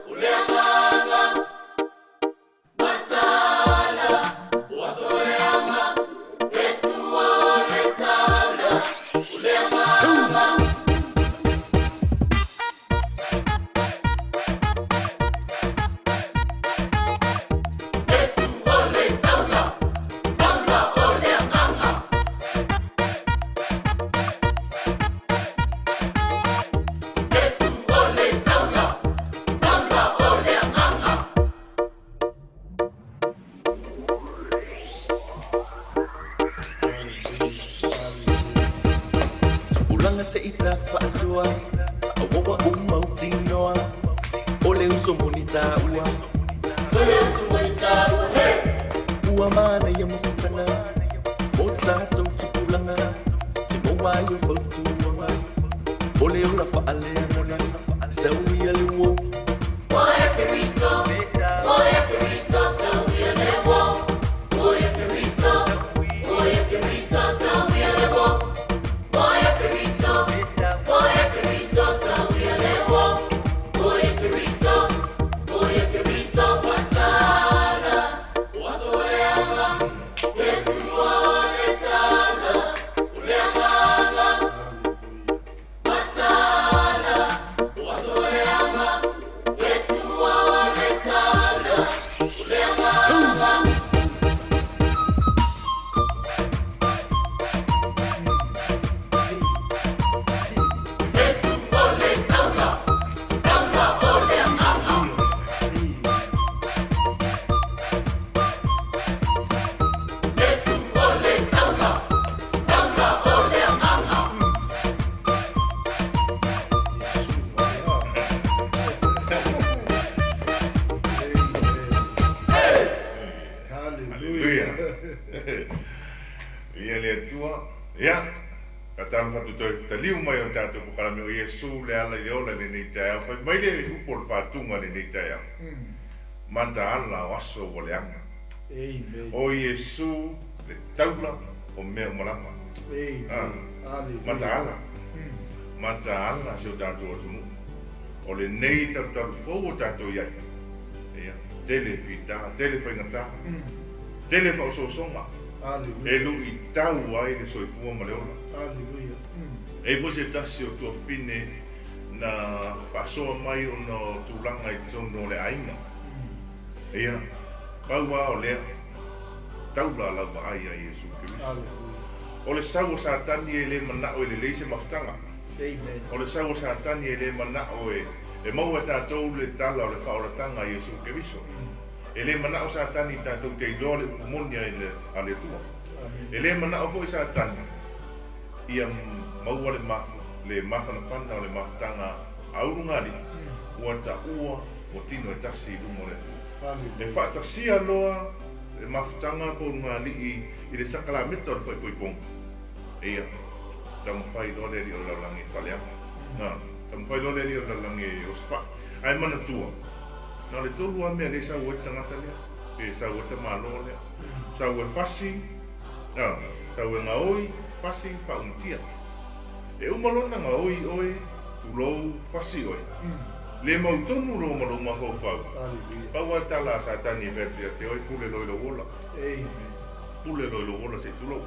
o le agaga. Matala, o aso o le agaga, Iesu o le taula, o le agaga. Iesu o le taula, taula o le agaga. Iesu o le taula, taula o le agaga. Tupulaga se i tafaasua Auaua u mautinoa O le uso moni taua O le uso moni taua Ua manaia mafutaga O tatou tupulaga E maua ai o fautuaga O le ola faaleagaga Sau ia le uo Oia Keriso, oia Keriso, sau ia le uo. Oia Keriso, oia Keriso, sau ia le uo. Oia Keriso, oia Keriso, sau ia le uo. Oia Keriso, oia Keriso, Matala. O aso o le agaga, Iesu o le taula, o le agaga. Matala, o aso o le agaga, Iesu o le taula, o le agaga. Iesu o le taula, taula o le agaga. Iesu o le taula, taula o le agaga. Haleluia. Ia le Atua. Ia, faatalofa atu toe taliu mai o le tatou polokalame o Iesu le ala i le ola i lenei taeao. Fai mai le upu o le faatuga i lenei taeao. Mataala o aso ua leaga. Amen. O Iesu le taula o mea uma lava. Amen. Ah, Haleluia. Mataala. Mataala si o tatou atunuu. O lenei talutalu fou o tatou i ai. Ia, tele fita, tele faigata, tele faaosoosoga e Haleluia. luitau ai le soifua ma le ola. Haleluia. E i ai foi se tasi o tuafafine na faasoa mai ona o tulaga i totonu o le aiga. Ia, pau lava o lea, taula lau vaai ia Iesu Keriso. Haleluia. O le sau o Satani e le manao e lelei se mafutaga. Amen. O le sau o Satani e le manao e e maua e tatou le tala o le faaolataga a Iesu Keriso. E le manao Satani tatou te iloa le upu moni a le a le Atua. Amen. E le manao foi Satani ia maua le mafu le mafanafana o le mafutaga a ulugalii ua taua ua tino e tasi i luma o le Atua. E Haleluia. faatasia loa le mafutaga po o ulugalii i le sakalameta o le faaipoipoga. Ia, taumafai loa le alii o le lalolagi e faaleaga. Na, taumafai loa le alii o le lalolagi e osofai. Ae manatua, na o le tolu lava mea lea e sau ai le tagata lea, pe sau ai le tamaloa lea. Sau e fasi, a, sau e gaoi, fasi, faaumatia. E uma loa ona gaoi oe, tulou, fasi oe. Le mautonu loa ma lou mafaufau. Haleluia. Pau lava le tala a Satani e fai atu ia te oe, pule loa i lou ola. Amen. Pule loa i lou ola se i tulou.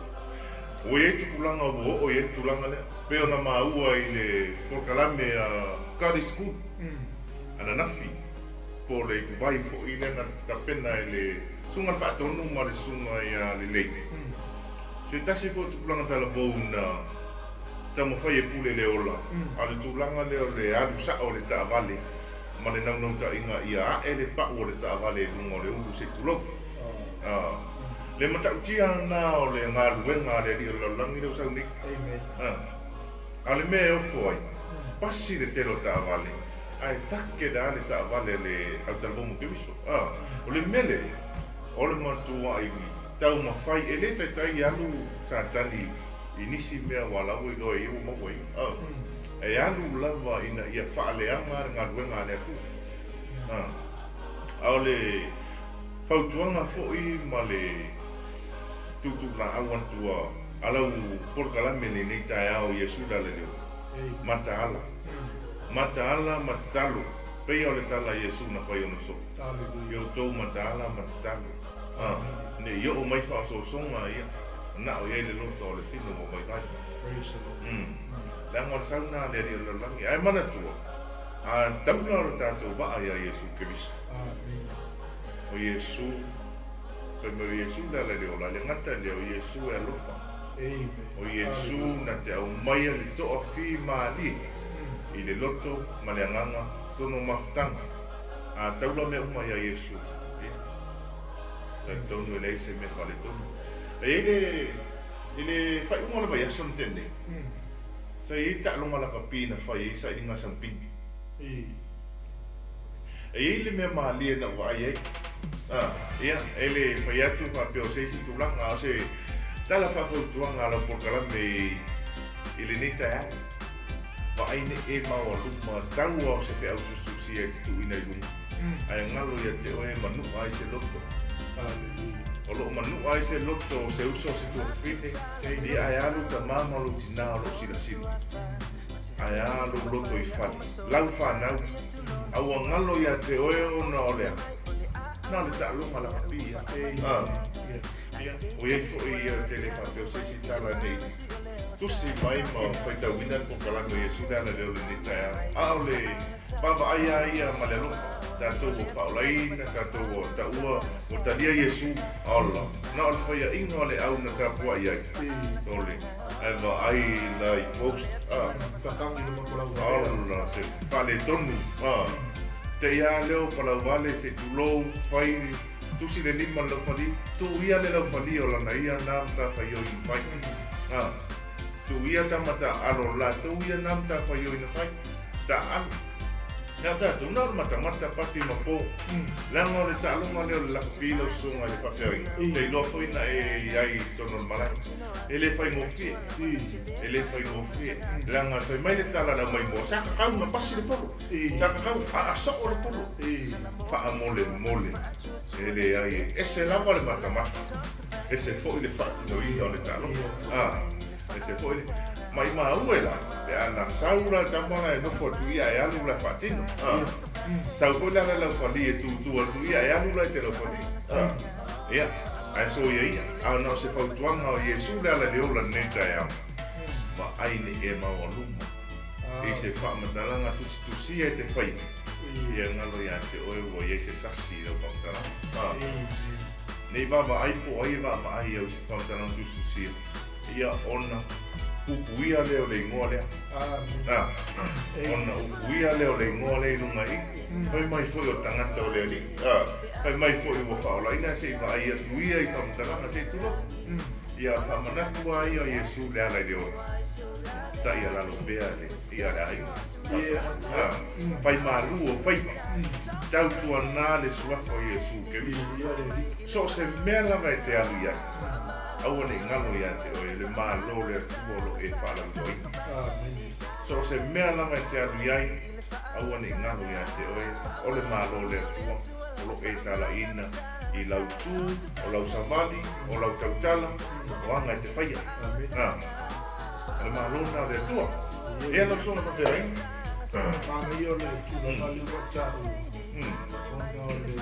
Ua i ai tupulaga ua oo i ai le tulaga lea, pei ona maua i le polokalame a God is Good ananafi, po o le ipuvai foi lea na tapena e le Susuga i le Faatonu ma le Susuga ia Lelei. Se tasi foi o tupulaga talavou na taumafai e pule le ola, a o le tulaga lea o le alu sao o le taavale ma le naunautaiga ia a'e le pa'u o le taavale i luga o le ulu se i tulou. Le matautia lena o le galuega a le Alii o le lalolagi lea ua sau nei. A o le mea e ofo ai, pasi le tele o taavale, ae take la le taavale a le autalavou ma Keriso. O le mea lea, o le matua'i taumafai, e le taitai alu Satani i nisi mea ua la ua iloa e ia ua maua ia. E alu lava ina ia faaleaga le galuega a le Atua. A o le fautuaga foi ma le tuutuulaau atu a lau polokalame i lenei taeao Iesu le ala leo. Mataala. Mataala ma tatalo. Peia o le tala a Iesu na fai ona soo. Ia outou mataala ma tatalo. Ne i oo mai faaosoosoga ia, manao i ai le loto o le tino ua vaivai. Leaga o le sau lena a le Alii o le lalolagi. Ae manatua, a taula lo tatou vaa iā Iesu Keriso. O Iesu, fai mai o Iesu le ala i le ola, e le gata i lea, o Iesu e alofa. O Iesu na te aumaia le toafimalie i le loto ma le agaga totonu o mafutaga. A taula mea uma iā Iesu, ia, talitonu e leai se mea faaletonu. E i ai le, i le faaiuga o le vaiaso na tea nei, sa i ai taaloga lakapi na fai ai sailiga sampini. E i ai le mea malie na ou vaai ai. A, ia, e le fai atu faapea o se isi tulaga, a o se tala faafautuaga a lau polokalame i lenei taeao. Vaai nei e maualuma tau a o se feau tusitusia e te tuuina i luga, ae galo ia te oe e manu'a ai se loto. O lo'o manu'a ai se loto o se uso o se tuafafine, ia ae alu tamā ma lou tinā o lo'o silasila. Ae a lou loto i fale, lau fanau, a ua galo ia te oe ona o le a? Na o le taaloga lakapi ia. Ia, ʻoiai foi ia te le faapea o se isi tala nei tusi mai ma faitauina le polokalame o Iesu le ala lea o lenei taeao. A o le vaavaai lava ia ma le alofa, tatou ua faaolaina, tatou ua taua, ua talia Iesu, ola, na o le faiaʻiga o le au na tapuaʻi ai, ole, ae vaai la i post, a, ola, se faaletonu, a, te i a lea o Palauvale, se tulou, fai, Tusi le lima le laufali, tuu ia le laufali o lana ia na matafaioi na fai. A, tuu ia tama taaalo latou ia na matafaioi na fai. Taaalo. Nā tātou, na o le matamata, pati ma pō. Leaga o le taaloga lea o le lakapi lau susuga i le faafeagaiga. Te iloa foi na e i ai i totonu o le malae. E le faigofie. E le faigofie. Leaga fai mai le tala a le aumaimoa, sa kakau na pasi le polo. Sa kakau, aa soo le polo. Faamolemole, e leai, e ese lava le matamata, ese foi le faatinoina o le taaloga. A, ese foi le. Maimau e la, pe a na sau la le tama la e nofo atu ia e alu la e faatino. A, sau foi la le laufali e tūtū atu ia e alu la i te laufali. A, ia, ae soia ia, a na o se fautuaga o Iesu le ala i le ola lenei taeao, vaai nei e maualuma i se faamatalaga tusitusia e te faia. Ia galo ia te oe ua i ai se sasi i lau faamatalaga. A, nei vaavaai po o ai e vaavaai au i se faamatalaga tusitusia, ia ona upuia lea o le igoa lea. A, ona upuia lea o le igoa lea i luga i i. Fai mai foi o tagata o le Alii. A, fai mai foi ua faaolaina se i vaai atu ia i faamatalaga se i tulou. Ia faamanatu lava ia o Iesu le ala i le ola. Taialalo pea le ia le aiga. A, fai malu o faiva. Tautuana le suafa o Iesu Keriso. So o se mea lava e te alu i ai, aua ne i galo ia te oe le Malo o le Atua o lo o e faalauiloaina. So o se mea lava e te alu i ai, aua ne i galo ia te oe o le Malo o le Atua o lo o e talaiina i lau tu, o lau savali, o lau tautala, o aga e te faia. A, o le Malo lena o le Atua. Ea lau susuga faafeagaiga. Manaia o le tulaga lea ua taua, ona o le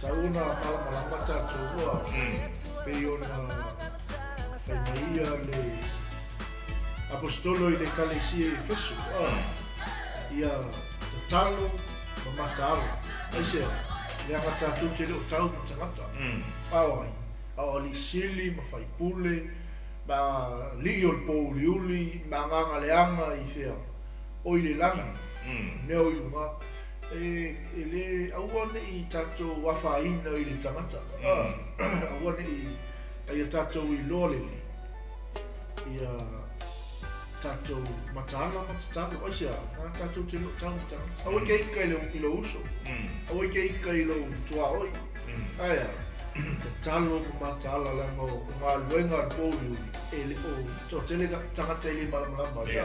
tatau ona malamalama tatou ua pei ona fai mai ia le Aposetolo i le Ekalesia i Efeso, ia tatalo ma mataala. Aisea? Leaga tatou te le o tau ma tagata. A o ai? A o alii sili ma faipule ma alii o le pōuliuli ma agaga leaga i fea? O i le lagi, mea o i luga. E e lē aua ne i tatou afaina i le tagata, aua ne i a ia tatou iloa lelei ia tatou mataala ma tatalo. Aisea? Na tatou te le o tau ma tagata. Aua e te ika i lou uso, aua e te ika i lou tuaoi. Ae a? Tatalo ma mataala leaga o galuega a le pouliuli e le o toatele tagata e le malamalama ai.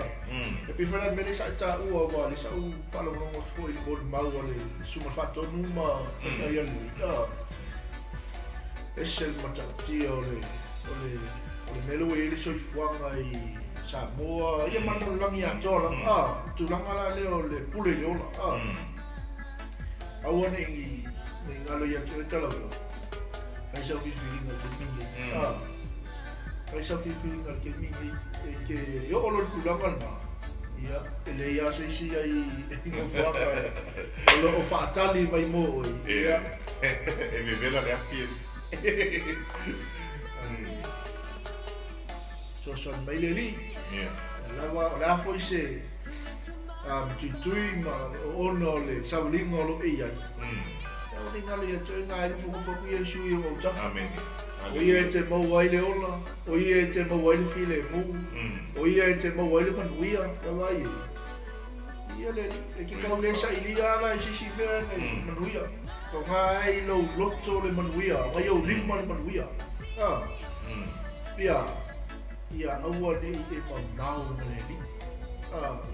E pei foi la le mea lea sa e taua aua lea sa ou faalogologo atu foi i le molimau a le Susuga Faatonu ma Taitai Alelei. Ese le matautia o le o le o le mea lea ua i ai le soifuaga i Samoa ia ma le lalolagi atoa lava. Tulaga la lea o le pule i le ola. Aua ne i galo ia te oe Talaulau. Fai sau filifiliga i le taimi lenei. Fai sau filifiliga i le taimi lenei. E te oo loa i le tulaga lena, ia, e leai lava se isi ai nofoaga o lo o faatali mai mo oe. Ia. E vevela le afi e. Fesoasoani mai le Alii. Ia lava, o le a foi se tuitui ma le oona o le sauniga o lo o e i ai. Ia aua ne i galo ia te oe ngā e nofonofo atu Iesu i ou autafa. O ia e te maua ai le ola, o ia e te maua ai le filemu, o ia e te maua ai le manuia, ia vaai e. Ia le Alii, e te tau le sailia ala i se isi mea nei manuia. O ngā ai lou loto le manuia, o ngai ou lima le manuia. Ia, ia aua ne i e mamao ma le Alii.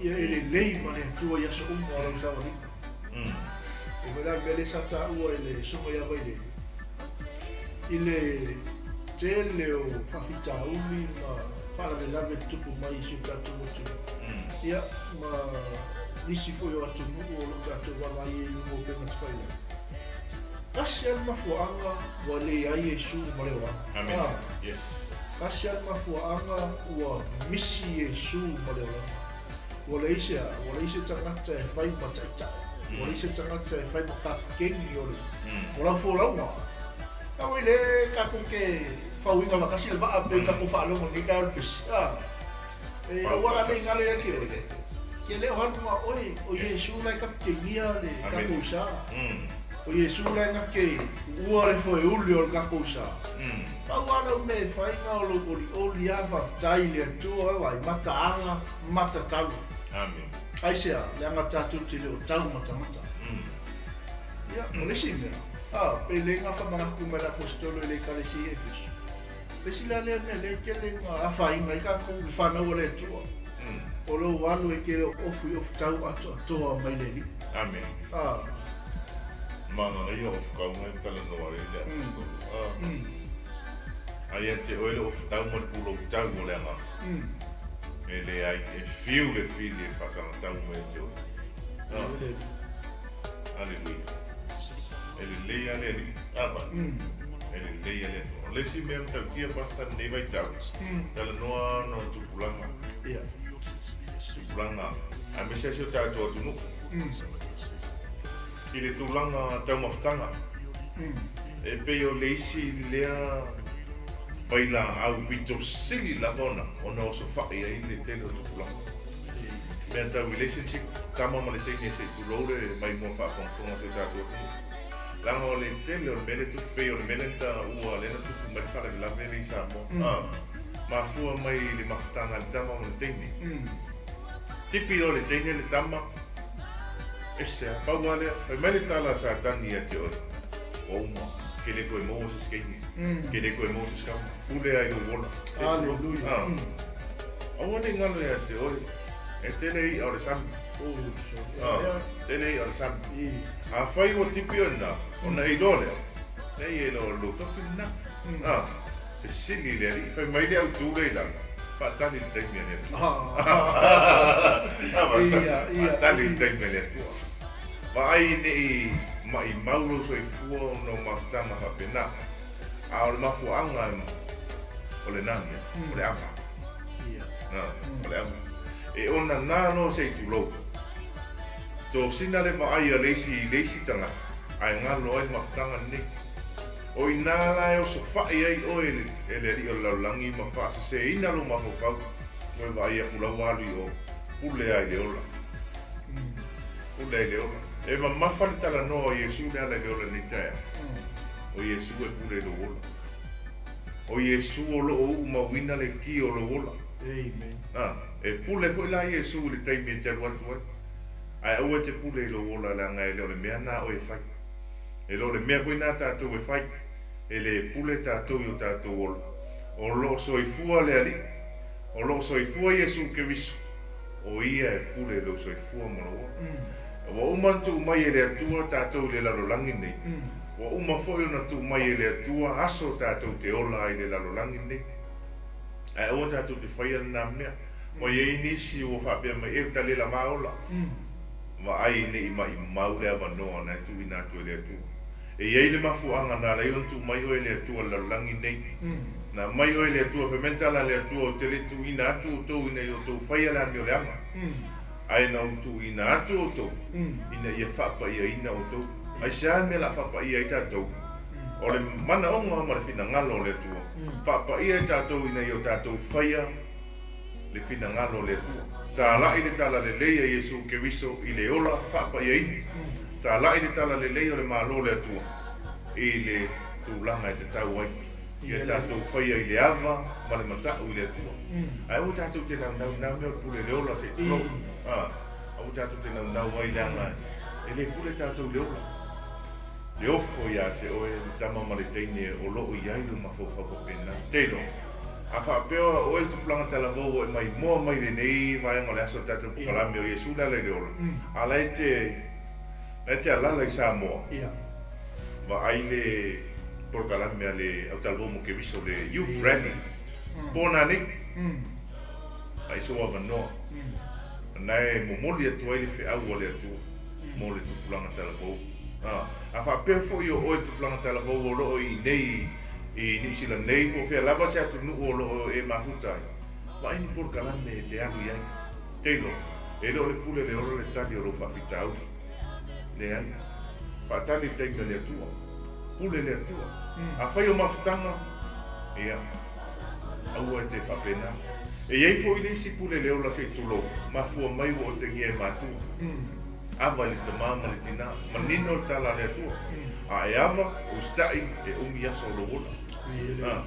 Ia e lelei ma le Atua i aso uma o lau sauniga. E foi la le mea lea sa taua e le Susuga ia Vailele, i le tele o faafitauli ma faalavelave e tutupu mai i si o tatou atunuu, ia, ma nisi foi o atunuu o lo o tatou vaavaai ai i luga o upega tafailagi. Tasi lava le mafuaaga ua leai Iesu ma le olaga. Amen. Yes. Tasi lava le mafuaaga ua misi Iesu ma le olaga. Ua leai se a? Ua leai se tagata e fai ma taitai. Ua leai se tagata e fai ma kapikeni o le o lau folauga. Kau i le tatou te fauina faatasi le vaa pe tatou faalogo i lenei taeao le pesi. A? E aua la ne i galo ia te oe. Ke le o alu ma oe, o Iesu la e kapikenia le tatou sa. O Iesu la e na te ua le foeuli o le tatou sa. Pau lava lau mea e fai na o lou olioli a faafetai i le Atua vaai mataala matatalo. Amen. Aisea, leaga tatou te le o tau ma tagata. Ia, o le isi mea, a, pe le na faamanatu mai le Aposetolo i le Ekalesia i Efeso. Le isi la lea mea lea e tele na afaina ai tatou i le fanau a le Atua. O lou alu e te le o ofu i ofu tau atoatoa mai le Alii. Amen. A. Manaia ofu tau mai talanoa ai le Aposetolo. A. A ia te oe le ofu tau ma le pulou tau o le agaga. E leai, e fiu le fili e faatagatau mai ia te oe. Aleluia. E lelei lava le Alii. A vai? E lelei lava le Atua. O le isi mea matautia Pastor i lenei vaitau, talanoa ona o tupulaga. Tupulaga, aemaise lava si o tatou atunuu. I le tulaga taumafataga, e pei o le isi lea vailaau pito sili lava ona ona osofai ai le tele o tupulaga. Mea tau relationship, tama ma le teine se i tulou le maimoa faafogafoga a si o tatou atunuu. Leaga o le tele o le mea lea e tupu, pei o le mea lea na taua lea na tupu mai le faalavelave lea i Samoa, mafua mai i le mafutaga a le tama ma le teine. Tipi loa le teine le tama, Ese a, pau lava lea. Fai mai le tala a Satani ia te oe, Ua uma, ke le toe maua se isi teine, ke le toe maua se isi tama, pule lava i lou ola. Aleluia. Aua ne i galo ia te oe, e tele i'a o le sami. Tele i'a o le sami. Afai ua tipi oe lena, ona e iloa lea, leai e le o lou tofi lena. Fesili le alii, fai mai le autu lea i lalo, faatali i le taimi a le Atua. Faatali i le taimi a le Atua. Vaai ne i maimau lou soifua ona o mafutaga faapena, a o le mafuaaga o le nani, o le ava. O le ava. E onana loa se i tulou. Tosina le vaai a le isi i le isi tagata, ae galo ai le mafutaga lenei. O i nā la e osofaʻi ai ʻoe e le Alii o le lalolagi ma faaseseina lou mafaufau, ua e vaai aku la ua alu i o, pule lava i le ola. Pule lava i le ola. E mamafa le talanoa o Iesu le ala i le ola i lenei taeao. O Iesu e pule i lou ola. O Iesu o lo o uumauina le ki o lou ola. Amen. A, e pule foi la Iesu i le taimi e te alu atu ai. Ae aua e te pule i lou ola leaga e le o le mea na oe e fai. E le o le mea foi na tatou e fai. E le pule tatou i o tatou ola. O lo o soifua le Alii. O lo o soifua Iesu Keriso. O Ia e pule i lou soifua ma lou ola. Ua uma ona tuu mai e le Atua tatou i le lalolagi nei. Ua uma foi ona tuu mai e le Atua aso tatou te ola ai i le lalolagi nei. Ae aua tatou te faia lena mea. Ua i ai nisi ua faapea mai, E, ua le lava ola. Vaai ne i maimau le avanoa na e tuuina atu e le Atua. E i ai le mafuaaga na ala ai ona tuu mai oe e le Atua i le lalolagi nei. Na aumai oe e le Atua, fai mai le tala a le Atua, Ou te le i tuuina atu outou ina ia outou faia le amioleaga, ae na ou tuuina atu outou ina ia faapaiaina outou. Aisea le mea o le a faapaia ai tatou? O le manaoga ma le finagalo o le Atua, faapaia i tatou ina ia o tatou faia le finagalo o le Atua. Talai le talalelei a Iesu Keriso i le ola faapaiaina. Talai le talalelei o le Malo o le Atua i le tulaga e tatau ai. Ia tatou faia i le ava ma le matau i le Atua. Ae aua tatou te naunau na mea o le pule le ola se i tulou. Aua tatou te naunau ai leaga e le pule tatou i le ola. Le ofo ia te oe le tama ma le teine o lo o i ai lou mafaufau faapena. Te iloa, a faapea o oe le tupulaga talavou ua e maimoa mai lenei vaega o le aso o le tatou pokalame o Iesu le ala i le ola, a la e te, la e te alala i Samoa, vaai le polokalame a le au talavou mo Keriso, le Youth Rally, po nanei, a i sou avanoa, na e momoli atu ai le feau a le Atua mo le tupulaga talavou. A, a faapea foi o oe le tupulaga talavou o lo o i inei i Niu Sila nei po o fea lava se atunuu o lo o e mafuta ai, vaai ni polokalame e te alu i ai. Taylor, e le o le pule le ola le tali o lou faafitauli. Leai. Faatali le taimi a le Atua. Pule le Atua. Afai o mafutaga, ia, aua e te faapena. E i ai foi le isi pule le ola se i tulou, mafua mai ua otegia e matua. Ava i le tamā ma le tinā. Manino le tala a le Atua. A e ava, usitai, e umi aso o lou ola. A,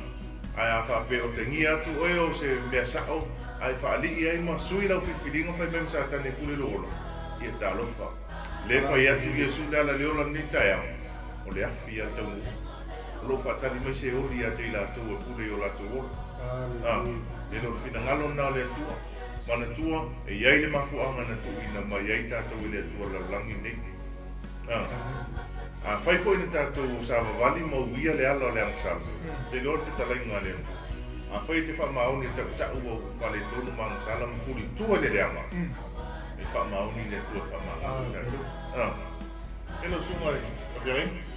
ae a faapea e otegia atu oe o se mea sa'o, a e faalii ai ma sui lau filifiliga fai mai ma Satani e pule lou ola, ia talofa. Le fai atu Iesu le ala i le ola lenei taeao, o le afi ia le taunuu. O lo o faatali mai se oli ia te i latou e pule i o latou ola. A, e le o le finagalo lena o le Atua. Manatua, e i ai le mafuaaga na tuuina mai ai tatou e le Atua lalolagi nei. A, afai foi na tatou savavali ma uia le ala o le agasala, te iloa le fetalaiga a le Atua. Afai e te faamaoni e tautau ua faaletonu ma agasala ma fuli i tua i le leaga, e faamaoni le Atua e faamagalo i tatou. A, e lau susuga i le feagaiga.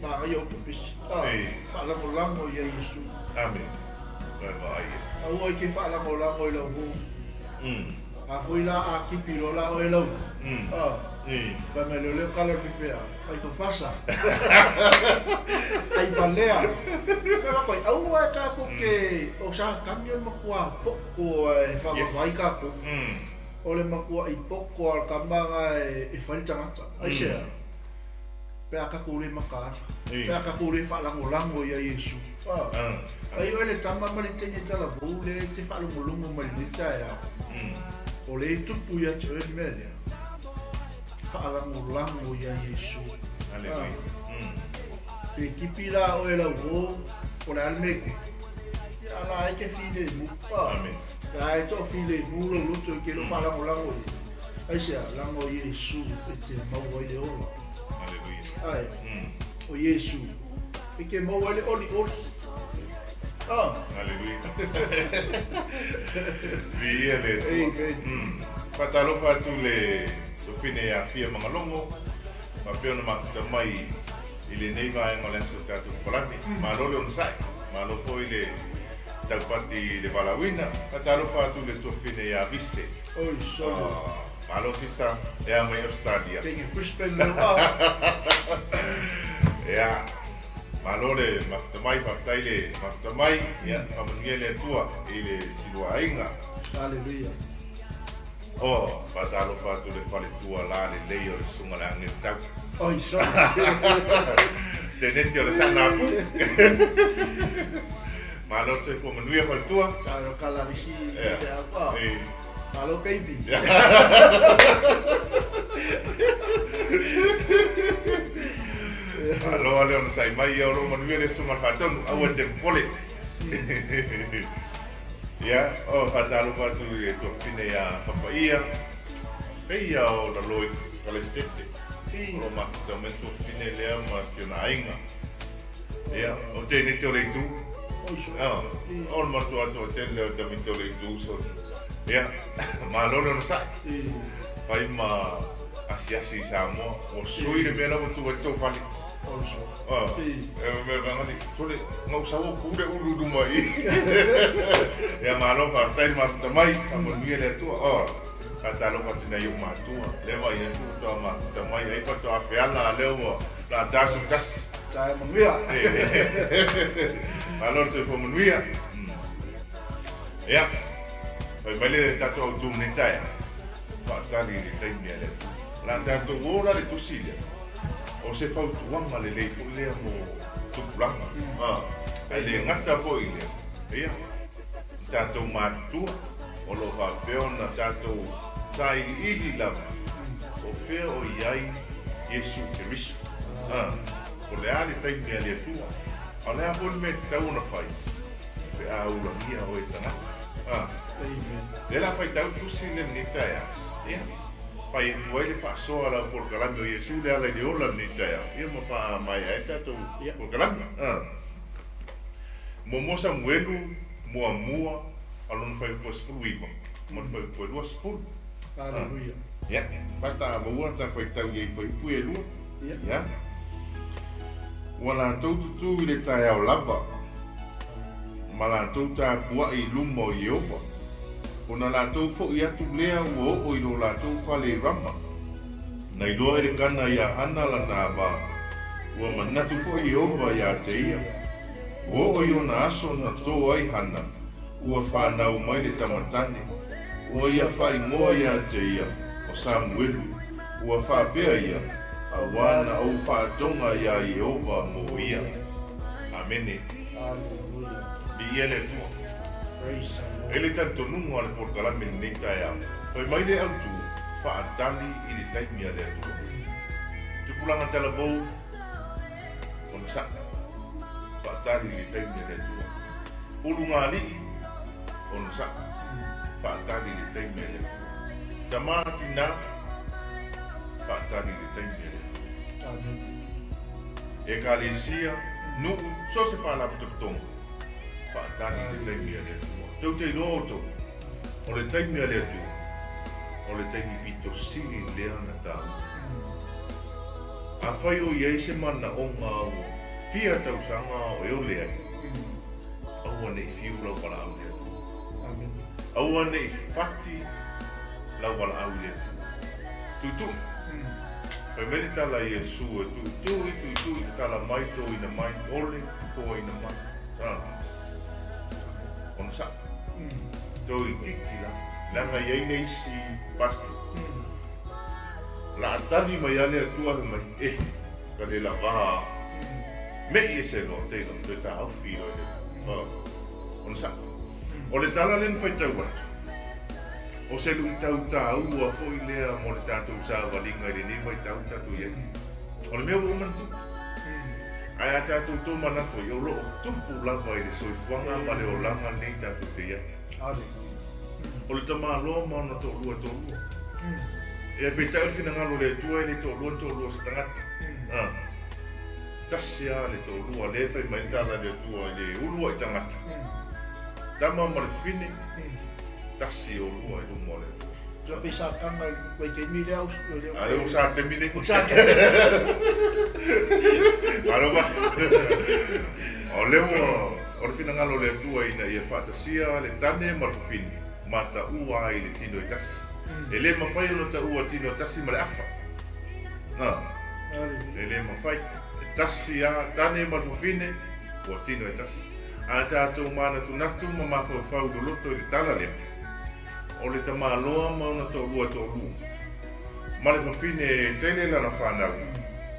Manaia upu pisi. A, faalagolago ia Iesu. Amene. Toe vaai e. Aua e te faalagolago i lau uo. A foi la a tipi loa la oe lau. A, fai mai lea o lea o tala o le faifeau, ai fafasa. Ai valea. Mea lava koe, aua e tatou te, o Satani o le matua poto e faavavai tatou. O le matuai poto a le tama na e fai le tagata. Aisea? Pe a tatou le mataala, pe a tatou le faalagolago ia Iesu. Ai oe le tama ma le teine talavou lea e te faalogologo mai lenei taeao, o lea e tupu ia te oe le mea lea, faalagolago ia Iesu. Pe tipi la oe lau uo, po o le a le mea e tupu, ia a la e te filemu. Pe a e toafilemu lou loto e te le o faalagolago i ai. Aisea? Leaga o Iesu e te maua ai le ola. Aleluia. Ae, o Iesu e te maua ai le olioli. Ah. Aleluia. Viia le Atua. Amen. Faatalofa atu i le Tofine ia Fia Magalogo, faapea ona mafuta mai i lenei vaega o le aso o tatou kokolame. Malo le onosai, malo foi le taupati i le valaauina. Faatalofa atu i le Tuafine ia Vise. Oi solo. Malo sister, ea mai Australia. Tenge Brisbane leo a. Ea, malo le mafuta mai, faafetai le mafuta mai. Ia, faamanuia le Atua i le siluaaiga. Hallelujah. Oh, faatalofa atu i le faletua lalelei o le susuga i le agelu tau. Oi, sorry. Teneti o le Saanapu. Malo le soifua manuia faletua. Sa o kala le isi faifeau. Oh. Malo baby. Malo le onosai mai ia o loo manuia le susuga i le faatonu. Aua e te popole. Ia, o faatalofa atu i le tuafafine ia Papaia, pei ia o lalo i Kalaisitete. O lo o mafuta mai le tuafafine lea ma si ona aiga. Ia, o Teneti o le itu. O le matua toatele lea o tamaiti o le itu so. Ia, malo le onosai. Fai ma asiasi i Samoa. Ua sui le mea la ua tuu ai le tou fale. E mea vagani, sole, gausaua ku le ulu i luma i i. Ia, malo faafetai le mafuta mai, faamanuia le Atua. Oh, faatalofa atu i nai ou matua, lea vaai atu faatoa mafuta mai, ai faatoa feala a lea ua la ta aso tasi. Tae manuia. Malo le soifua manuia. Ia, fai mai le tatou autu lenei taeao, faatali i le taimi a le Atua. O le a tatou o la le tusi lea. O se fautuaga lelei foi lea mo tupulaga, ae le gata foi i lea, ia, i tatou matutua o lo o faapea ona tatou sailiili lava po o fea o i ai Iesu Keriso. Po o le a le taimi a le Atua, a o le a foi le mea e tatau ona fai pe a ulagia oe e tagata. Lea o le a faitau tusi lea i lenei taeao. Ia. Fai atu ai le faasoa a lau polokalame o Iesu le ala i le ola lenei taeao, ia ma faamaea ai le tatou polokalame. Muamua Samuelu muamua a lona fuaiupu e 19 ma le fuaiupu e 20. Aleluia. Ia, basta a maua ta faitau i ai fuaiupu ia e lua. Ia. Ua latou tutū i le taeao lava, ma latou tapuai i luma o Ieova. Ona latou foʻi atu lea ua oo i lo latou fale i Rama. Na iloa Elekana iā Hana lana ava, ua manatu foʻi Ieova iā te ia. Ua oo i ona aso na tō ai Hana, ua fanau mai le tamatane, ua ia faaigoa iā te ia, o Samuelu, ua faapea ia, Auā na ou faatoga iā Ieova mo ia. Amene. Viia le Atua. E le talitonuga o le polokalame i lenei taeao, fai mai le autu, faatali i le taimi a le Atua. Tupulaga talavou, onosai, faatali i le taimi a le Atua. Ulugalii, onosai, faatali i le taimi a le Atua. Tama tina, faatali i le taimi a le Atua. Ekalesia, nuu, so o se faalapotopotoga, faatali i le taimi a le Atua. Tou te iloa outou, o le taimi a le Atua, o le taimi pito sili lea na taua. Afai o i ai se manaoga ua fia tausaga o e ole ai, aua ne i fiu lau valaau i le Atua. Aua ne i fati lau valaau i le Atua. Tuitui. Fai mai le tala a Iesu e tuitui, tuitui, tatala mai, toina mai, ole, toaina mai. A. Onosai. Toeitiiti la, leaga e i ai le isi pastor. La tali mai lava le Atua fai mai, eh, ka le lava a. Me'i ese loa teila, toe taofi loa i le Atua. Onosai. O le tala lea na faitau atu, o se luitau taua foi lea mo le tatou savaliga i lenei vaitau tatou i ai. O le mea ua uma ona tupu. Ae a tatou tomanatu ai, o lo o tupu lava i le soifuaga ma le olaga lenei tatou te i ai. O le tamaloa ma ona toalua e toalua. Ia, peitai o le finagalo o le Atua e le toalua ni toalua o se tagata. A, tasi lava le toalua, lea e fai mai le tala a le Atua i le uluai tagata. Tama ma le fine, tasi olua i luma o le Atua. Ia pei sa kanga i vaitaimi lea au lea. A lea ua sa taimi nei. Malo ba. O lea ua o le finagalo o le Atua ina ia faatasia le tane ma le fafine ma taua ai le tino e tasi. E le mafai ona taua tino e tasi ma le afa. Na. E le mafai. E tasi a tane ma le fafine ua tino e tasi. A tatou manatunatu ma mafaufau loloto i le tala lea. O le tamaloa ma ona toalua e toalua, ma le fafine e tele lana fanau,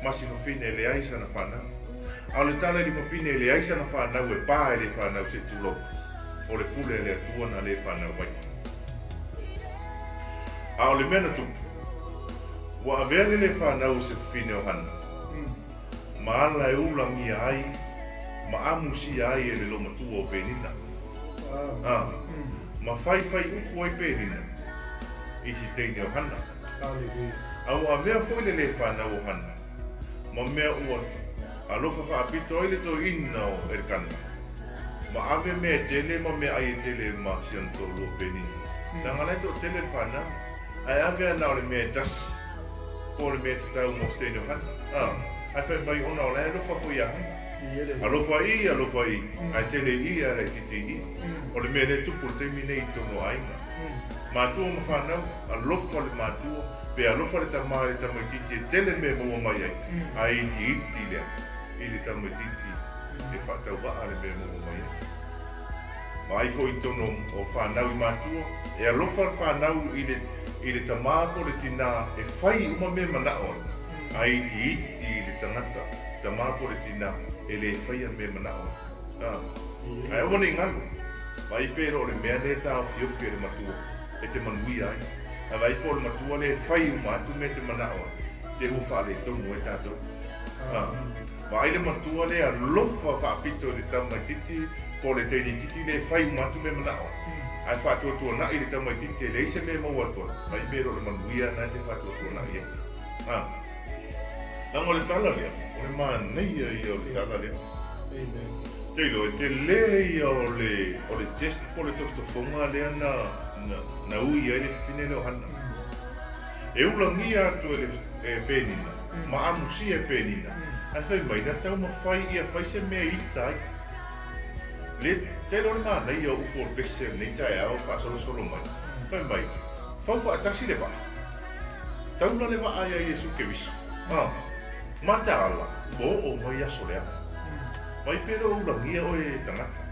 ma si fafine e leai sana fanau. A o le tala i le fafine e leai sana fanau e pa e le fanau se i tulou, o le pule a le Atua na le fanau ai. A o le mea na tupu, ua avea le le fanau o se fafine o Hana, ma ala e ulagia ai ma amusia ai e le lomatua o Penina. A, ma faifai upu ai Penina i si teine o Hana. A ua avea foi le le fanau o Hana, ma mea ua alofa faapito ai le toeaina o Elikana, ma ave mea e tele ma meaai e tele ma si ana toalua o Penina. Leaga la e toatele le fanau, ae ave a na o le mea e tasi, po o le mea e tatau mo se teine o Hana. A, ae fai mai ona o la e alofa foi ia Hana. Alofa i, alofa i, ae tele i ae laitiiti i. O le mea lea e tupu i le taimi nei i totonu o aiga. Matua ma fanau, alofa le matua, pe alofa le tama i le tamaitiiti e tele mea e maua mai ai, ae itiiti lea i le tamaitiiti e faatauvaa le mea e maua mai ai. Vaai foi i totonu o fanau i matua, e alofa le fanau i le i le tama po o le tinā e fai uma mea e manao ai, ae itiiti i le tagata, tama po o le tinā, e le faia mea e manao ai. A, ae aua ne i galo, vaai pe le o le mea lea e taofiofi e le matua e te manuia ai, ae vaai po o le matua lea e fai uma atu mea e te manao ai, te ua faaletonu ai tatou. A, vaai le matua lea alofa faapito i le tamaitiiti po o le teine itiiti lea e fai uma atu mea e manao ai, ae faatuatuanai le tamaitiiti e leai se mea e maua atu ai, vaai pe le o le manuia lena e te faatuatuanai ai. A, leaga o le tala lea, o le manaia ia o le tala lea. Te iloa, e tele ia o le, o le test po o le tofotofoga lea na, na, na ui ai le fafine lea o Hana. E ulagia atu e le e Penina, ma amusia e Penina, ae fai mai, na taumafai ia fai se mea e ita ai. Le, te iloa le manaia o upu o le pese o lenei taeao e faasolosolo mai. Fai mai, fau faatasi le vaa. Taula le vaa ia Iesu Keriso. A, mataala, ua oo mai aso leaga. Vaai pe le o ulagia oe e tagata.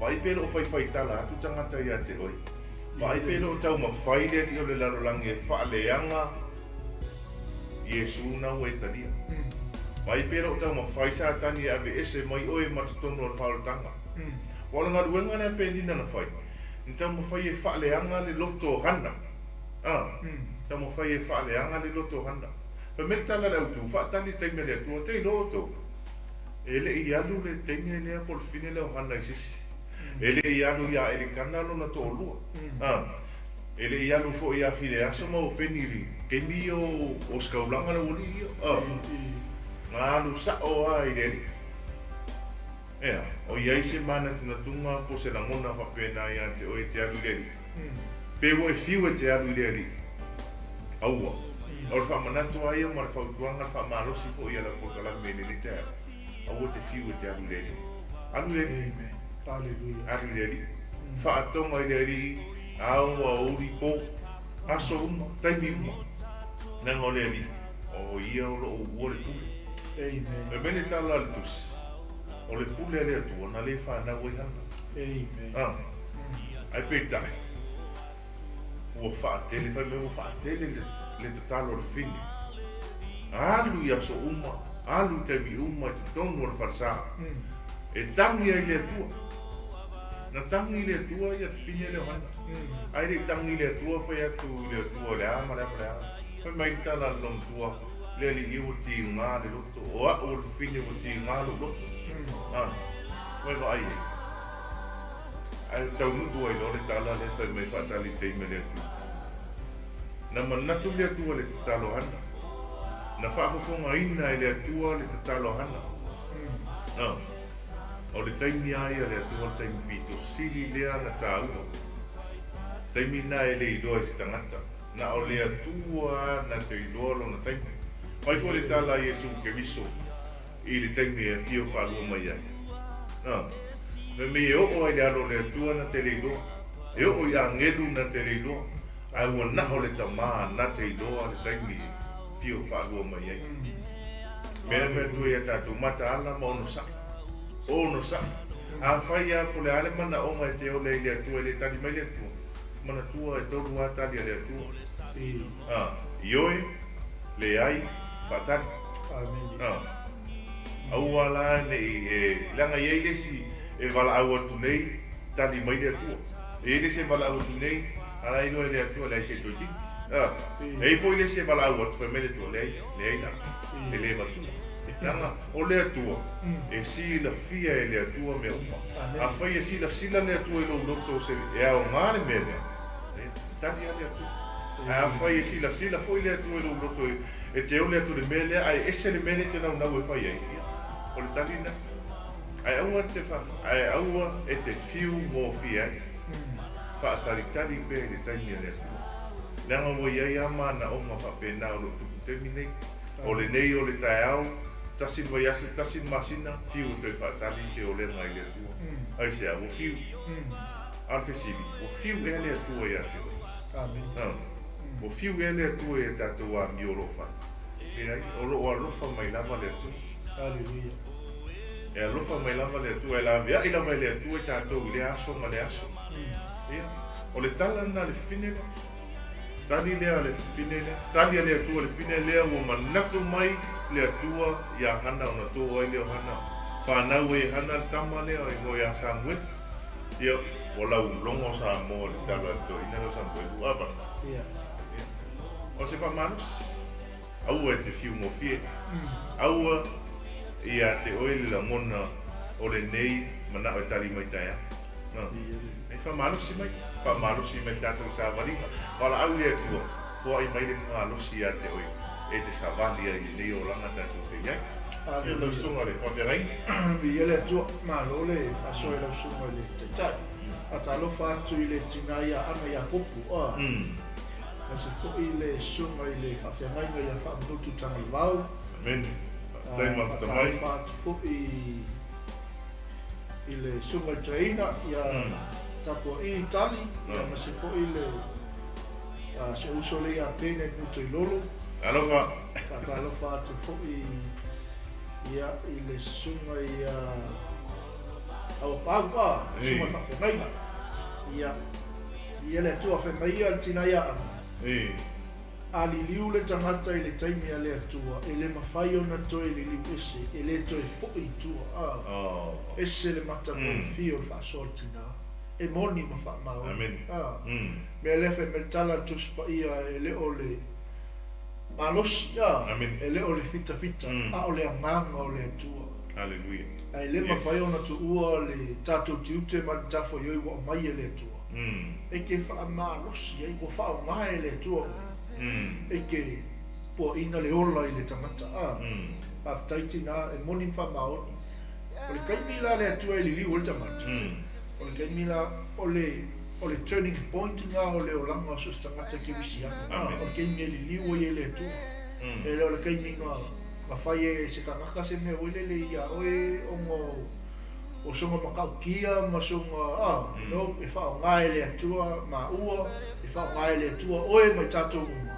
Vaai pe le o faifai tala atu tagata ia te oe. Vaai pe le o taumafai le alii o le lalolagi e faaleaga Iesu na ua e talia. Vaai pe le o taumafai Satani e aveese mai oe ma totonu o le faaolataga. Aua o le galuega lea Penina na fai, na taumafai e faaleaga le loto o Hana. A, taumafai e faaleaga le loto o Hana. Fai mai le tala a le autu, faatali le taimi a le Atua, te iloa outou, e le i alu le teine lea po o le fine lea o Hana i se isi. E le i alu ia Elikana lona toalua. A, e le i alu foi ia Fileaso ma Ofeni i le taimi ia o se kaulaga le aualii ia. A, na alu sao lava i le Alii. Ea, o i ai se manatunatuga po o se lagona faapena ia te oe e te alu i le Alii? Pe ua e fiu e te alu i le Alii? Aua. O le faamanatu lava ia ma le fautuaga, le faamalosi foi i a lau polokalame i lenei taeao. Aua te fiu e te alu i le Alii. Alu i le Alii. Alu i le Alii. Faatoga i le Alii, ao, aoauli, po, aso uma, taimi uma. Leaga o le Alii, o Ia o lo o uua le pule. Fai mai le tala a le Tusi, O le pule a le Atua na le fanau ai Hana. A, ae peitai, ua faatele, fai mai ua faatele le, le tatalo a le fafine. Alu i aso uma, alu i taimi uma i totonu o le falesa, e tagi ai le Atua. Na tagi le Atua ia le fafine lea o Hana. Ae le i tagi le Atua fai atu i le Atua le a ma le a ma le a. Fai mai le tala a le loomatua, Le alii ua tiga le loto, o au o le fafine ua tiga lou loto. A, ua e vaai ai. Ae taunuu ai loa le tala lea fai mai faatali i taimi a le Atua. Na manatu le Atua i le tatalo a Hana. Na faafofogaina e le Atua le tatalo a Hana. A, o le taimi lava ia a le Atua le taimi pito sili lea na taua. Taimi na e le iloa e se tagata. Na o le Atua na te iloa lona taimi. Mai foi le tala a Iesu Keriso i le taimi e afio faalua mai ai. A, fai mai e oo ai le alo o le Atua na te le iloa, e oo i agelu na te le iloa, ae ua na o le Tama na te iloa le taimi e afio faalua mai ai. Mea e fai atu ai ia tatou, mataala ma onosai. Onosai. Afai lava po o le a le manaoga e te ole ai i le Atua, e le tali mai le Atua. manatua e tolu lava tali a le Atua. Ioe, leai, faatali. Aua la ne i e, leaga e i ai le isi e valaau atu nei, tali mai le Atua. E i ai le isi e valaau atu nei, a la e iloa e le Atua, leai se toeitiiti. E i ai foi le isi e valaau atu, fai mai le Atua, leai, leai la, e le avatua. Leaga o le Atua, e silafia e le Atua mea uma. Afai e silasila le Atua i lou loto se e aoga le mea lea, e tali lava le Atua. Ae afai e silasila foi le Atua i lou loto e te ole atu i le mea lea ae ese le mea lea e te naunau e fai ai, ia, o le tali lena. Ae aua e te fa, ae aua e te fiu gofie ai. Faatalitali pea i le taimi a le Atua. Leaga ua i ai lava manaoga faapena o lo o tupu taimi nei. O lenei o le taeao, tasi le vaiaso, tasi le masina, fiu e toe faatali se olega i le Atua. Aisea? Ua fiu. A o le fesili, ua fiu ea le Atua ia te oe? Ua fiu ea le Atua i a tatou amio o lo o fai? Leai, o lo o alofa mai lava le Atua. Aleluia. E alofa mai lava le Atua, e laveai lava e le Atua i tatou i lea aso ma lea aso. Ia, o le tala lena a le fafine lea. Tali lea a le fafine lea, tali a le Atua i le fafine lea ua manatu mai le Atua iā Hana ona to ai lea o Hana. Fanau ai e Hana le tama lea e igoa ia Samuele. Ia, ua laulogo Samoa i le tala a le toeaina lea o Samuelu, a Pastor? Ia. Ia. O se faamalosi, aua e te fiu gofie, aua ia te oe le lagona o lenei manao e tali mai taeao. E faamalosi mai, faamalosi mai tatou savaliga. Valaau le Atua, foai mai le malosi ia te oe e te savali ai i lenei olaga tatou te i ai. Ia lau susuga le faafeagaiga. Viia le Atua, malo le aso e lau susuga i le Taitai. Faatalofa atu i le tina ia Ana Iakopo, a. Aemaise foi le susuga i le faafeagaiga ia Faamanutu Tagalevao. Amen. Faafetai mafuta mai. Faatalofa atu foi i le Susuga i le Toeaina ia Tapua'i Tali, aemaise foi le si ou uso lea ia Pene Mutuilolo. Alofa. Faatalofa atu foi ia i le Susuga ia Auapaau, a, le Susuga i le Faafeagaiga. Ia, ia le Atua fai mai ia le tina ia Ana. A liliu le tagata i le taimi a le Atua, e le mafai ona toe liliu ese, e le toe foi i tua. A ese le matagofie o le faasoa o le tina, e moni ma faamaoni. A mea lea fai mai le tala a le Tusi Paia, e le o le malosi, a e le o le fitafita, a o le agaga o le Atua. Ae le mafai ona tuua le tatou tiute ma le matafaioi ua aumai e le Atua. E te faamalosi ai, ua faaaoga e le Atua oe e te puaina le ola i le tagata. A, faafetai tina, e moni ma faamaoni. O le taimi la a le Atua e liliu ai le tagata, o le taimi la, o le, o le turning point lena o le olaga o so o se tagata kerisiano. A, o le taimi e liliu ai e le Atua. E le o le taimi na, na fai ai e se tagata se mea foi lele ia oe ona o, O soga matautia ma soga, a, no, e faaaoga e le Atua maua, e faaaoga e le Atua oe ma i tatou uma,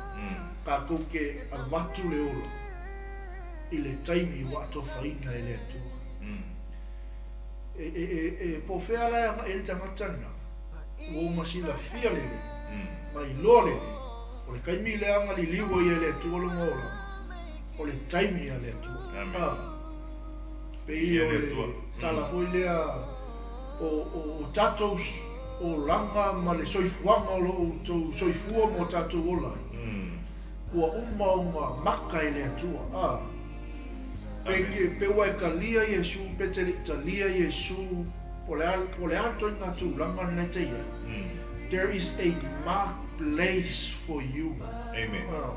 tatou te avatu le ola i le taimi ua atofaina e le Atua. E, e, e, e po o fea la e agai ai le tagata lena, ua uma silafia lelei, ma iloa lelei, o le taimi lea na liliu ai e le Atua lona olaga, o le taimi a le Atua. A. Pei o le tala foi lea o tatou olaga ma le soifuaga o lo o outou soifua ma o tatou ola ai, ua uma ona maka e le Atua. A, pe, pe ua e talia Iesu, pe te le i talia Iesu, po o le a, po o le a le ituaiga tulaga lena e te i ai, there is a marked place for you. Amen. A.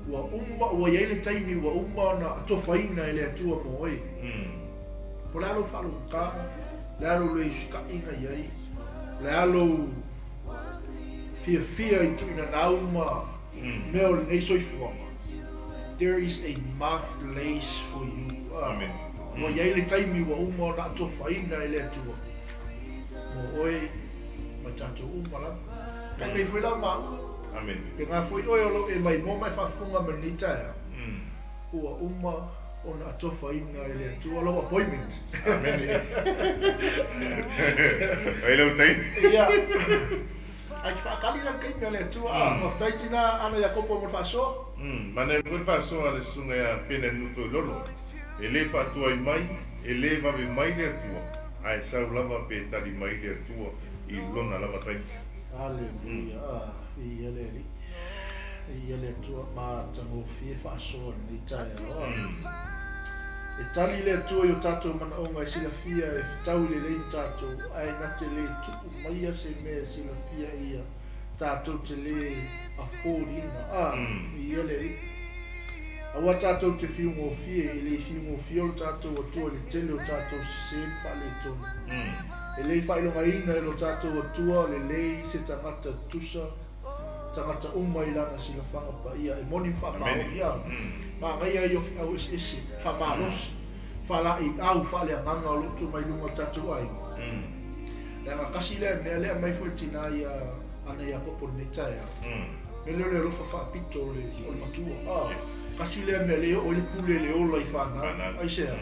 Ua uma, ua i ai le taimi ua uma ona atofaina e le Atua mo oe. Po o le a lou faalogotā, o le a lou le usitaʻi na i ai, o le a lou fiafia i tuuina uma mea o lenei soifuaga, there is a marked place for you. Amen. Ua i ai le taimi ua uma ona atofaina e le Atua mo oe ma i tatou uma lava. Kai mei foi la maua. Amen. Pēnā foi oe o lo o e maimoa ma e faafofoga mai lenei taeao, ua uma ona atofaina e le Atua lou appointment. Amen. Oi lou taimi. Ia. Ae te faatali la le taimi a le Atua. A, faafetai tinā Ana Iakopo mo le faasoa. Umm, manaia foi le faasoa a le susuga ia Pene Nutoilolo, e le faatuai mai, e le vave mai le Atua, ae sau lava pe tali mai le Atua i lona lava taimi. Aleluia, a, viia le Alii. Viia le Atua, matagofie faasoa i lenei taeao. A, e tali le Atua i o tatou manaoga e silafia e fetaui lelei ma tatou, ae na te le tuu maia se mea e silafia e ia tatou te le afford-ina. A, viia le Alii. Aua tatou te fiugofie, e le fiugofie o lo tatou Atua i le tele o tatou sese ma faaletonu. E le faailogaina e lo tatou Atua lelei se tagata tusa, tagata uma i lana silafaga paia e moni ma faamaoni. A, manaia ia o feau eseese, faamalosi, faalaeiau, faaleagaga o lo o tuu mai luga o tatou aiga. Leaga tasi lea mea lea aumai foi le tina ia Ana Iakopo i lenei taeao. Mea lea o le alofa faapito o le matua. A, tasi lea mea lea e oo ai le pule i le ola i fanau. Aisea?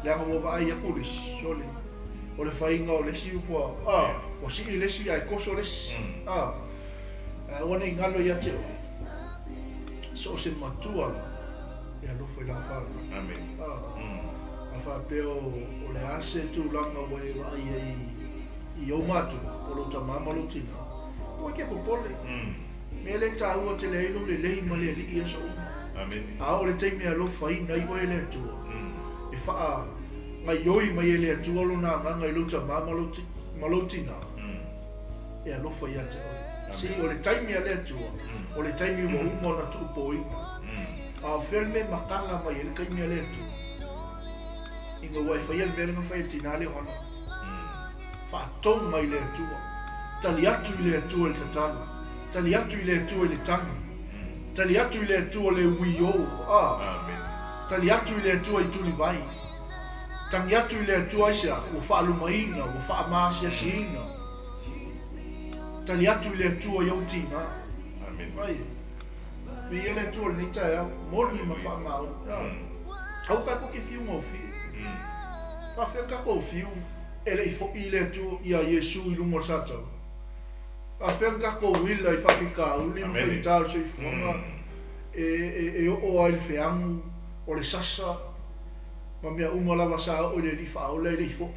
Leaga ua vaai atu le isi, sole, o le faiga o le isi ua, a, ua sii le isi ae toso le isi. A, ae aua ne i galo ia te oe, so o se matua lava e alofa i lana fanau. A, a faapea o le a se tulaga ua e vaai ai i ou matua, o lou tama ma lou tina, aua e te popole. Mea lea e taua tele ai lou lelei ma le Alii i aso uma. A oo le taimi e alofaina ai oe e le Atua, e faagaioi mai e le Atua Lona agaga i lou tama ma lou tina, e alofa ia te oe. See, o le taimi a le Atua, o le taimi ua uma ona tuupoina. A o fea le mea e matala mai ai le taimi a le Atua? Ina ua e faia le mea lea na fai e le tina lea o Hana. Faatonu mai i le Atua. Tali atu i le Atua i le tatalo. Tali atu i le Atua i le tagi. Tali atu i le Atua le uiō. A. Tali atu i le Atua i tulivai. Tagi atu i le Atua aisea? Ua faalumaina, ua faamaasiasiina. Tali atu i le Atua i ou tiga. Ai. Viia le Atua i lenei taeao, moni ma faamaoni. Aua tatou te fiu gofie. Faafefea tatou fiu e le i foi le Atua ia Iesu i luga o le Sataua? Faafefea na tatou uila i faafitauli ma faigata o le soifuaga e oo ai i le feagu o le sasa ma mea uma lava sa oo i le Alii Faaola e le i foi?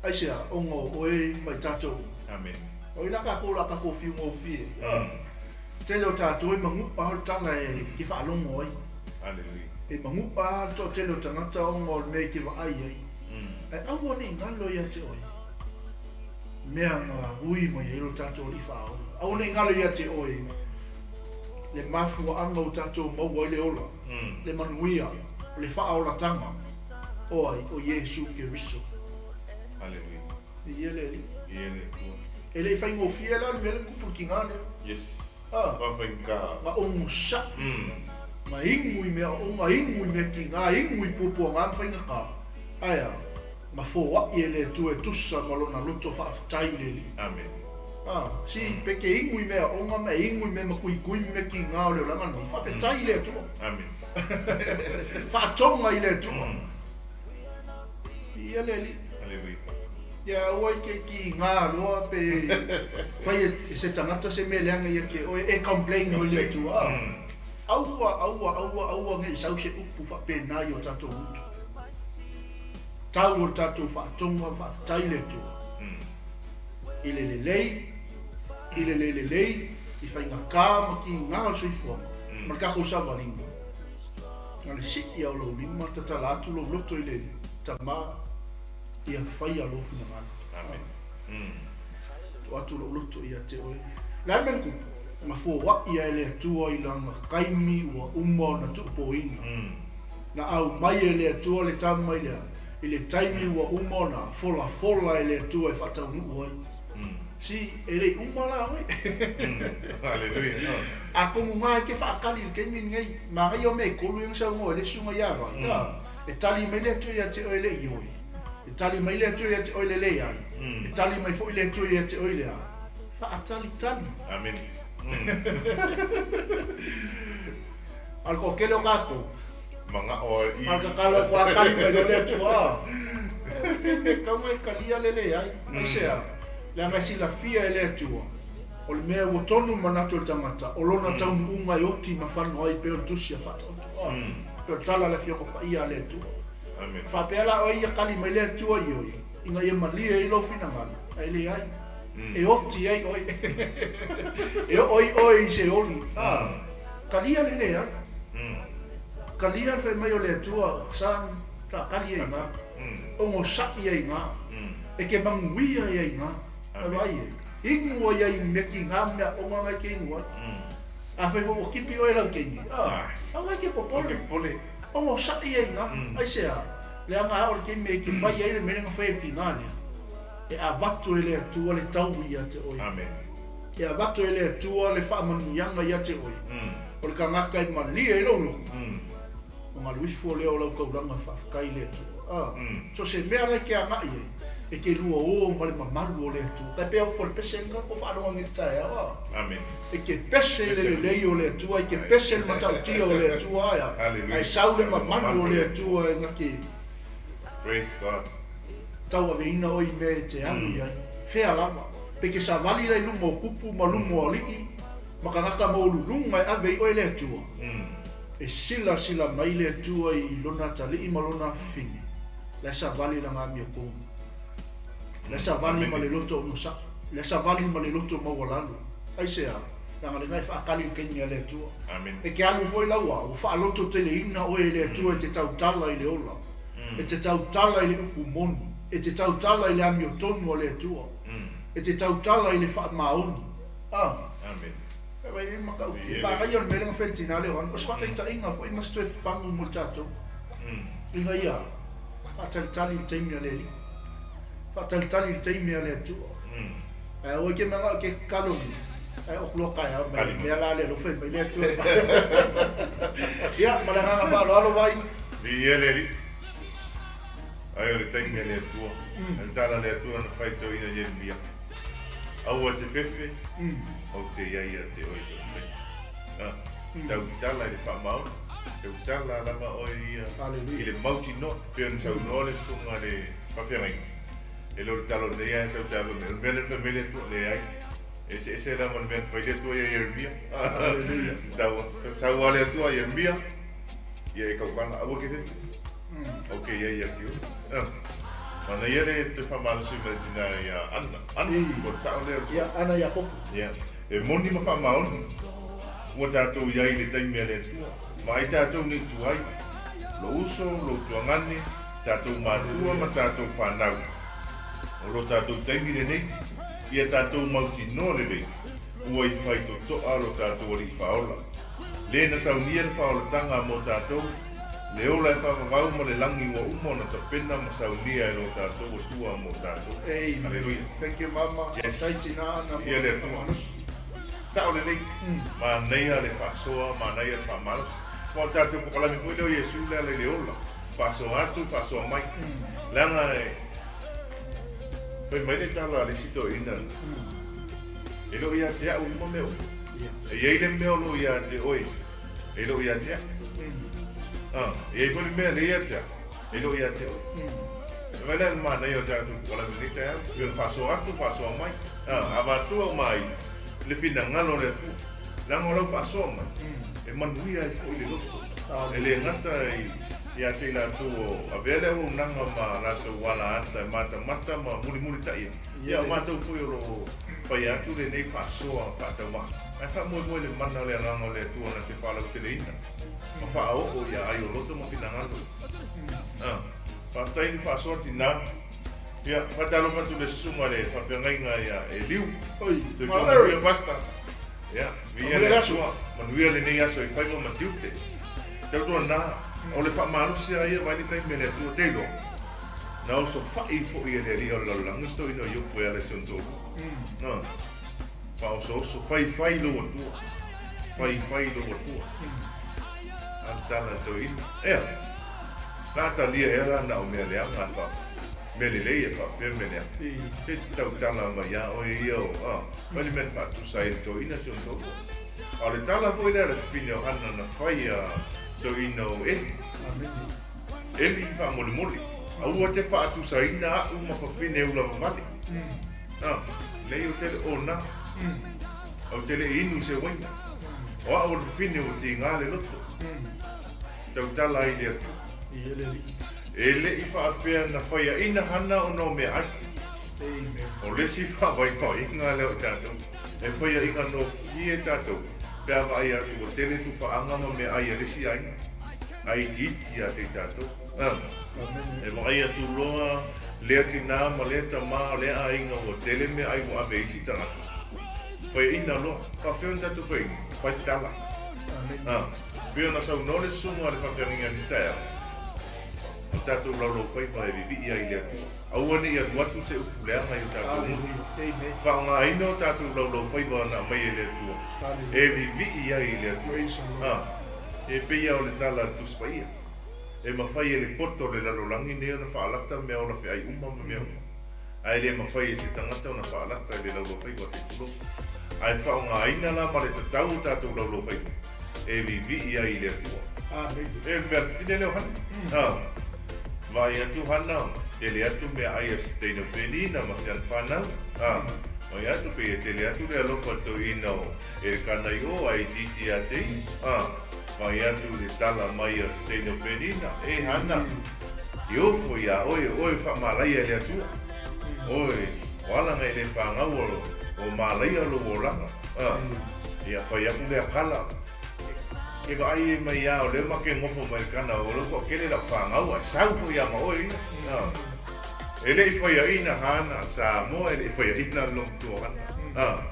Aisea? Ona o oe ma i tatou uma. O ai la tatou o le a tatou fiu gofie? Tele o tatou e manu'a le tala e te faalogo ai. E manu'a le toatele o tagata ona o le mea i te vaai ai. Ae aua ne i galo ia te oe mea na ui mai ai lo tatou Alii Faaola. Aua ne i galo ia te oe le mafuaaga ua tatou maua ai le ola, le manuia, o le faaolataga o ai? O Iesu Keriso. Viia le Alii. E le i faigofie la le mea lea na tupu i le tina lea. Yes. Ah. Faafaigata. Na onosai. Na inu i mea oona, inu i mea kina, inu i puapuaga ma faigata. Ae a? Na foai e le Atua e tusa ma lona loto faafetai i le Alii. Amen. Ah, si pe ke inu i mea oona ma e inu i mea makuikui ma mea kina o le olaga lenei, faafetai i le Atua. Amen. Faatoga i le Atua. Viia le Alii. Aleluia. Ia aua i ke kiga loa pe fai e se tagata se mea leaga ia te oe e complain oi le Atua. Aua, aua, aua, aua ne i sau se upu faapena i o tatou gutu. Tau o le tatou faatoga faafetai i le Atua. I le lelei, i le le lelei, i faigata ma kiga o le soifuaga ma le tatou savaliga. Na le sii a o lou lima tatala atu lou loto i le Tama ia faia lou finagalo. Amen. Tuu atu lou loto ia te oe. Le a le mea na tupu? Na foai ae le Atua i lana taimi ua uma ona tuupoina. Na aumai e le Atua le Tama i le a? I le taimi ua uma ona folafola e le Atua e faataunuu ai. Si, e le i uma la oe. Haleluia. Atonu na e te faatali i le taimi lenei, manaia o mea e tolu ia na saunoa ai le susuga ia Vai. E tali mai le Atua ia te oe le ioe, e tali mai le Atua ia te oe le leai, e tali mai foi le Atua ia te oe le a? Faatalitali. Amen. A o le toatele o tatou, Manao a i. A tatalo atu a tali mai loa le Atua, e te tatau ona e talia le leai. Aisea? Leaga e silafia e le Atua. O le mea ua tonu manatu o le tagata, o lona taunuuga e oti ma fano ai pei o le tusi a Faataoto, a, pei o le tala a le Afioga Paia a le Atua. Faapea la oe ia kali mai le Atua ioe, ina ia malie ai lou finagalo, ae leai, e oti ai oe, e oo ai oe i se oli, a, kalia le leai. Kalia le fai mai o le Atua, Son, faakali ai iga, ogosaʻi ai iga, e ke manuia ai iga. E vaai e, inu ai ai mea ki ngā mea o ngā ngai ke inu ai. A whai ua kipi oe lau keini. A, a ngai ke popole. Popole. O ngō saʻi ai ngā. Ai se a, le anga o le keimi e ke whai ai le mere nga whai ki ngā lea. E avatu e le Atua le taui ia te oe. Amen. E avatu e le Atua le whaamanuiaga ia te oe. O le kangaka e malie i lou loto. O ngā luifo lea o lau kaulanga faafetai i le Atua. A, so se mea la e ke agaʻi ai, e ke lua ō ma le mamalu o le Atua. Tai pea upu o le pese lena, ko faalogo nei le taeao, a. Amen. E ke pese i le lelei o le Atua, e ke pese le matautia o le Atua, ae a, ae sau le mamalu o le Atua e na ke. Praise God. Tauaveina oe i mea e te alu i ai. Fea lava. Pe ke savali la i luma o kupu ma luma o alii, ma kangaka maualuluga e ave ai oe le Atua. E silasila mai le Atua i lona atalii ma lona afifine, la e savali lana amiotonu, la e savali ma le loto onosai, la e savali ma le loto maualalo. Aisea? Leaga lena e faakali i le taimi a le Atua. E ke alu foi laua, ua faalototeleina oe e le Atua e te tautala i le ola, e te tautala i le upu moni, e te tautala i le amiotonu a le Atua, e te tautala i le faamaoni. A. E wai e matautia. Manaia o le mea lea na fai e le tina lea o Ana. O se faataitaiga foi ma se toe fagu mo tatou. Ina ia faatalitali i le taimi a le Alii. Faatalitali i le taimi a le Atua. Ae aua e te manao e te tatalo nei, ae oo atu loa taeao mai le mea la lea o lea ua fai mai le Atua. Ia, ma le agaga faaaloalo Vai. Viia le Alii. Ai o le taimi a le Atua. O le tala a le Atua na faitauina i Ieremia. Aua te fefe, ou te i ai ia te oe i lou taimi. A, tautala i le faamaoni, tautala lava oe ia i le mautinoa, pei ona saunoa le susuga i le faafeagaiga, e le o le tala o lenei ae sau te ave mai, o le mea lea na fai mai le Atua, leai, e eseese la ma le mea na fai le Atua ia Ieremia. Tau, sau lava le Atua Ieremia, ia e kaukana, aua ke fefe, ou te i ai ia te oe. Manaia le toe faamalosi mai le tina ia Anna. Anna, po o le sao lea o le Ia, Anna Iakopo. Ia. E moni ma faamaoni, ua tatou i ai i le taimi a le Atua. Vaai tatou nei tuai, lou uso, lou tuagane, tatou matua ma tatou fanau. O lo tatou taimi lenei, ia tatou mautinoa lelei, ua i faitotoa lo tatou Alii Faaola. Le na saunia le faaolataga mo tatou, le ola e faavavau ma le lagi ua uma ona tapena ma saunia e lo tatou Atua mo tatou. Amen. Aleluia. Thank you mama. Yes. Faafetai tina Ana mo Ia le le Atua. faamalosi. Sao lelei. Manaia le faasoa, manaia le faamalosi. Aua o le tatou pokalame foi lea o Iesu le ala i le ola. Faasoa atu, faasoa mai. Leaga e fai mai le tala a le isi toeaina, e le o ia te au uma mea uma. E i ai le mea o lo o ia te oe, e le o ia te au. A, e i ai foi le mea le ia te au, e le o ia te oe. E mai lea le manaia o le tatou pokalame i lenei taeao, i ona faasoa atu, faasoa mai. A, avatua uma ai le finagalo o le Atua. Leaga o lau faasoa mai, e manuia ai foi le loto. E le gata ia te i latou o avea le auaunaga ma latou ala ata e matamata ma mulimulitaia, ia o matou foi o lo o faia atu lenei faasoa faatauvaa. Ae faamoemoe le mana o le Agaga o le Atua na te faalauteleina ma faaoo ia ai o loto ma finagalo. A, faafetai le faasoa tinā. Ia, faatalofa atu i le susuga i le faafeagaiga ia Eliu. Oi, Soifua ma manuia, Pastor. Ia, viia Manuia le le aso. Atua, manuia lenei aso i faiva ma tiute. Tautuana, o le faamalosi lava ia vaai le taimi a le Atua te iloa. Na osofai foi e le Alii o le lalolagi se toeaina o Iopu e ala i si ona toalua. Na, faaosooso, faifai lou Atua. Faifai lou Atua. A le tala a le toeaina. Ea, na talia ea la na o mea leaga a fa, mea lelei e faapefea mea leaga. Se te tautala mai ia oe ia o, a, mai le mea na faatusa ai e le toeaina si ona toalua. A o le tala foi lea a le fafine o Hana na fai a toeaina o Eli. Eli, faamolemole, aua te faatusaina a'u ma fafine ula vavale. A, lei o tele o na. Ou te le i inu i se uaina. O au o le fafine ua tiga le loto. Tautala ai le Atua. E le i faapea na faiaina Hana ona o meaai. O le isi faavaivaiga lea o tatou, e faiaina nofie tatou pe a vaai atu ua tele tufaaga ma meaai a le isi aiga, ae itiiti ia te i tatou. E vaai atu loa lea tinā ma lea tamā o lea aiga ua tele meaai ua ave e isi tagata. Faiaina loa. Faafefea ona tatou faiaina? Fai tala. Pei ona saunoa le susuga a le faafeagaiga i lenei taeao, o tatou laulaufaiva e vivii ai i le Atua. Aua ne i alu atu se upu leaga i o tatou gutu. Faaaogaina o tatou laulaufaiva na aumai e le Atua e vivii ai i le Atua. A, e pei lava o le tala a le Tusi Paia, E mafai e le poto o le lalolagi nei ona faalata meaola feai uma ma mea uma, ae le mafai e se tagata ona faalata i le laulaufaiva se tulou. Ae faaaogaina la ma le tatau o tatou laulaufaiva e vivii ai i le Atua. E le mea fine lea o Hana. A, vaai atu Hana, tele atu meaai a se teine o Penina ma si ana fanau. A, vaai atu pei e tele atu le alofa toeaina o Elekana i o, ae itiiti ia te ia. A, vaai atu le tala mai a se teine o Penina, E Hana, i ofo iā oe, o oe faamalaia e le Atua. Oe, o alaga e le fagau o malaia lou olaga. A, ia fai aku lea kala. Ke vaai e mai a o lea ma ke gofo mai le kana o lea toatele lau fagau ae sau foi ia ma oe ia. A, e le i faiaina Hana Samoa e le i faiaina le lomatua o Hana. A,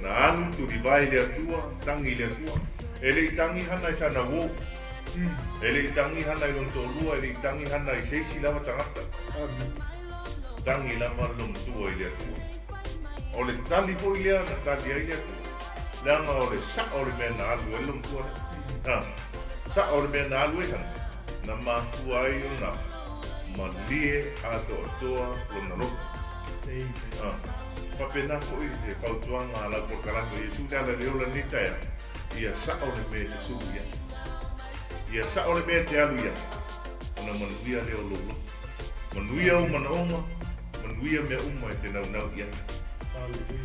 na alu tulivae i le Atua, tangi i le Atua. E le i tangi Hana i sana uo. E le i tangi Hana i lona toalua, e le i tangi Hana i se isi lava tagata. Tangi lava le lomatua i le Atua. O le tali foi lea na tali ai le Atua. Leaga o le sao o le mea na alu ai le lomatua lea. A, sao le mea na alu ai Hana, na mafua ai ona malie atoatoa lona loto. A, faapena foi le fautuaga a lau polokalame o Iesu le ala i le ola i lenei taeao, ia sao le mea e te sulu i ai. Ia sao le mea e te alu i ai, ona manuia lea o lou loto. Manuia ou manaoga, manuia mea uma e te naunau i ai.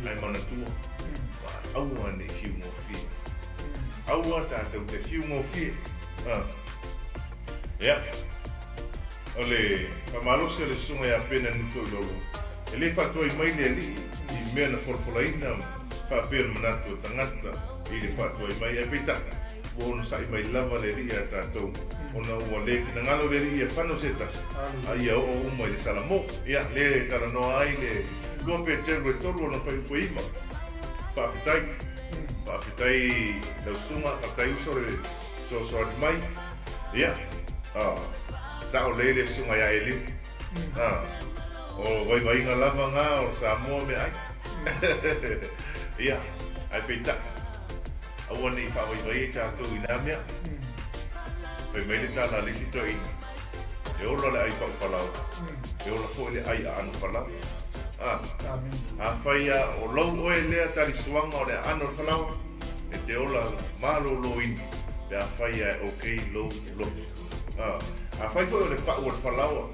Ae manatua, aua ne i fiu gofie. Aua tatou te fiu gofie. Ia, o le faamalosi o le susuga ia Pena Nutoilolo, e le faatuai mai le alii i mea na folafolaina faapea le manatu o tagata i le faatuai mai, ae peitai, ua onosai mai lava le Alii ia tatou, ona ua le finagalo le Alii ia fano se tasi, a ia oo uma i le Salamo. Ia, lea e talanoa ai le 2 Peteru e 3 ona fuaiupu e 9. Faafetai. Faafetai lau susuga, faafetai uso le fesoasoani mai. Ia, sao lelei le susuga ia Eliu. O vaivaiga lava nga o Samoa meaai. Ia, ae peitai. Aua ne i faavaivai ai tatou i na mea. Fai mai le tala a le isi toeaina, E ola le ai pau falaoa, e ola foi le ai aano falaoa. A, afai a o lou oe lea talisuaga o le aano o le falaoa, e te ola maloloina pe afai a e okay lou loto. A, afai foi o le pau o le falaoa,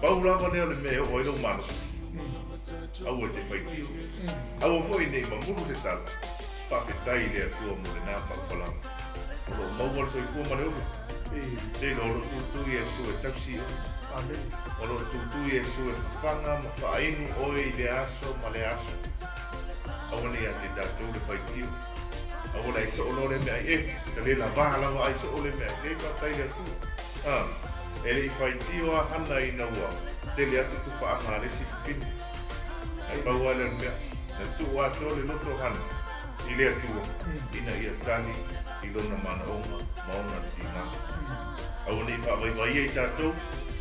pau lava lea o le mea e oo ai lou malosi. Aua e te faitio. Aua foi ne i mamulu se tala. Faafetai i le Atua mo lena paupalaga. O lo o maua le soifua ma le ola. Te iloa o lo o tutu Iesu e tausi i oe. O lo o tutu Iesu e fafaga ma faainu oe i lea aso ma lea aso. Aua ne i ia te tatou le faitio. Aua le ai soo loa lea meaai. E, ta le lavā lava ai soo lea meaai. Le faafetai i le Atua. A, e le i faitio a Hana ina ua tele atu tupaaga a le isi fafine. Ae pau lava lea o le mea, na tuu atoa le loto o Hana i le Atua ina ia tali i lona manaoga ma ona tiga. Aua ne i faavaivaia i tatou,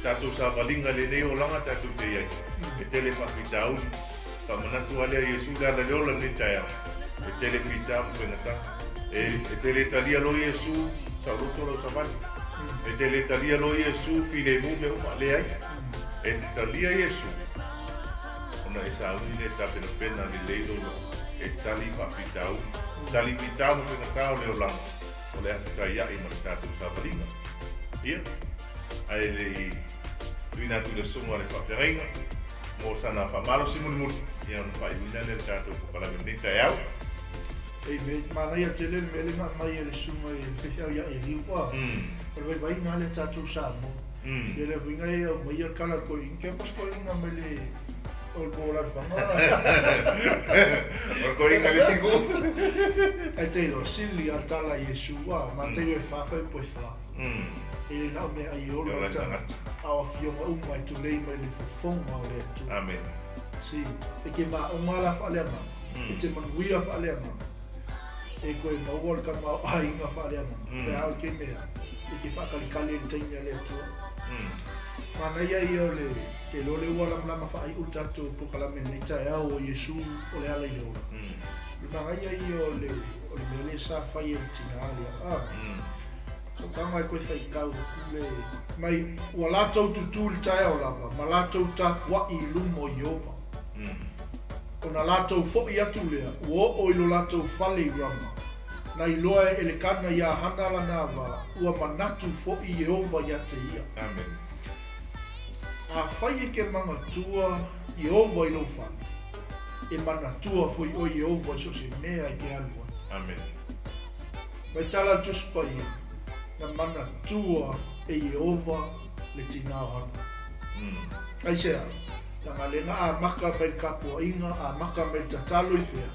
tatou savaliga i lenei olaga tatou te i ai, e tele faafitauli. Faamanatu lava lea Iesu le ala i le ola i lenei taeao, e tele fita ma faigata. E te le talia loa Iesu, saoloto lau savali. E te le talia loa Iesu, filemu mea uma. Leai. E te talia Iesu, ona e sauni lea e tapenapena lelei lou loto e tali faafitauli, tali fita ma faigata o le olaga o le a fetaia'i ma le tatou savaliga. Ia, ae le i tuuina atu i le susuga o le faafeagaiga mo sana faamalosi mulimuli, ia ona faaiuina lea o le tatou polokalame i lenei taeao. E me manaia tele le mea lea na aumai e le susuga i le faifeau ia Eliu a. O le vaivaiga lava lea tatou Samoa. Ia le uiga e aumaia le tala a le toeaina, ke pas toeaina mai le o le po o Lalomanu. O le toeaina le isi nuu. Ae te iloa sili a le tala a Iesu a, Mataio e fa faaiupu e fa. E le na o meaai e ola ai le tagata, a o afioga uma e tulei mai le fofoga o le Atua. Amen. Si, e ke maʻoga la faaleagaga, e te manuia faaleagaga, e koe maua le tamaoaiga faaleagaga, pe a o ke mea, e ke faakalikali ai le taimi a le Atua. Manaia ia o le, te iloa lea ua lamalama faaiu le tatou polokalame i lenei taeao o Iesu o le ala i le ola. O le manaia ia o le, o le mea lea sa fai e le tinā lea, a. Taukaga e koe faitau atu le. Mai ua latou tutū i le taeao lava, ma latou tapuaʻi i luma o Ieova. Ona latou foʻi atu lea, ua oo i lo latou fale i Rama. Na iloa e Elekana iā Hana lana wā, ua manatu foʻi Ieova iā te ia. Amen. Afai e ke manatua Ieova i lou fale, e manatua foi oe Ieova i so o se mea e ke alu ai. Amen. Mai tala le Tusi Paia, na manatua e Ieova le tinā o Hana. Aisea? Leaga lea na amata mai le tapuaiga, amata mai le tatalo i fea?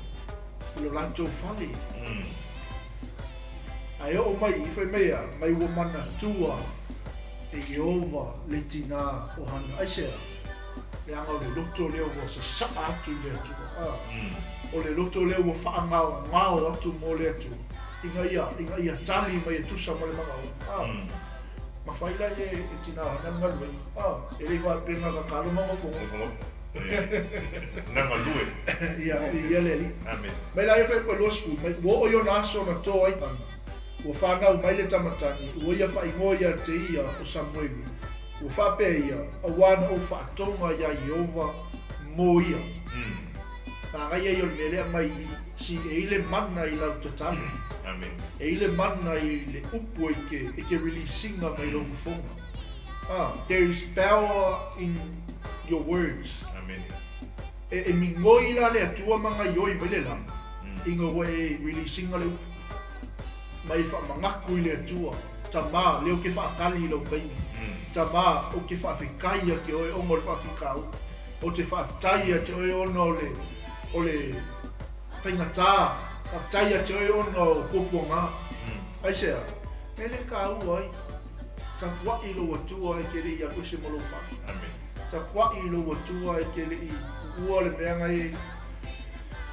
I lo latou fale. Ae oo mai i, fai mai a, mai ua manatua e Ieova le tinā o Hana. Aisea? Leaga o le loto lea ua sasaa atu i le Atua. O le loto lea ua faagaogao atu mo le Atua, ina ia, ina ia tali mai e tusa ma le manaoga. Ma fai la e, e tinā hana le galuega. E le i faapea na tatalo ma nofonofo. Na galue. Ia, ia le Alii. Amen. Mai la ia fai atu e 20, mai ua oo i ona aso na tō ai Hana, ua fanau mai le tama tane, ua ia faaigoa ia te ia o Samuelu. Ua faapea ia, Auā na ou faatoga iā Ieova mo ia. Manaia ia o le mea lea mai i si e i le mana i lau tatalo. Amen. E i le mana i le upu e ke, e ke release-ina mai lou fofoga. Ah, there is power in your words. Amen. E, e migoi la le Atua ma gaioi mai le lagi, ina ua e release-ina le upu. Mai e faamanatu i le Atua, Tamā, lea ou te faatali i lou taimi. Tamā, ou te faafetai ia te oe ona o le faafitauli. Ou te faafetai ia te oe ona o le, o le faigata. Faafetai ia te oe ona o puapuaga. Aisea? Mea lea e taua ai, tapuai i lou Atua e te le i alu ese ma lou fale. Tapuai i lou Atua e te le i tuua le mea na e,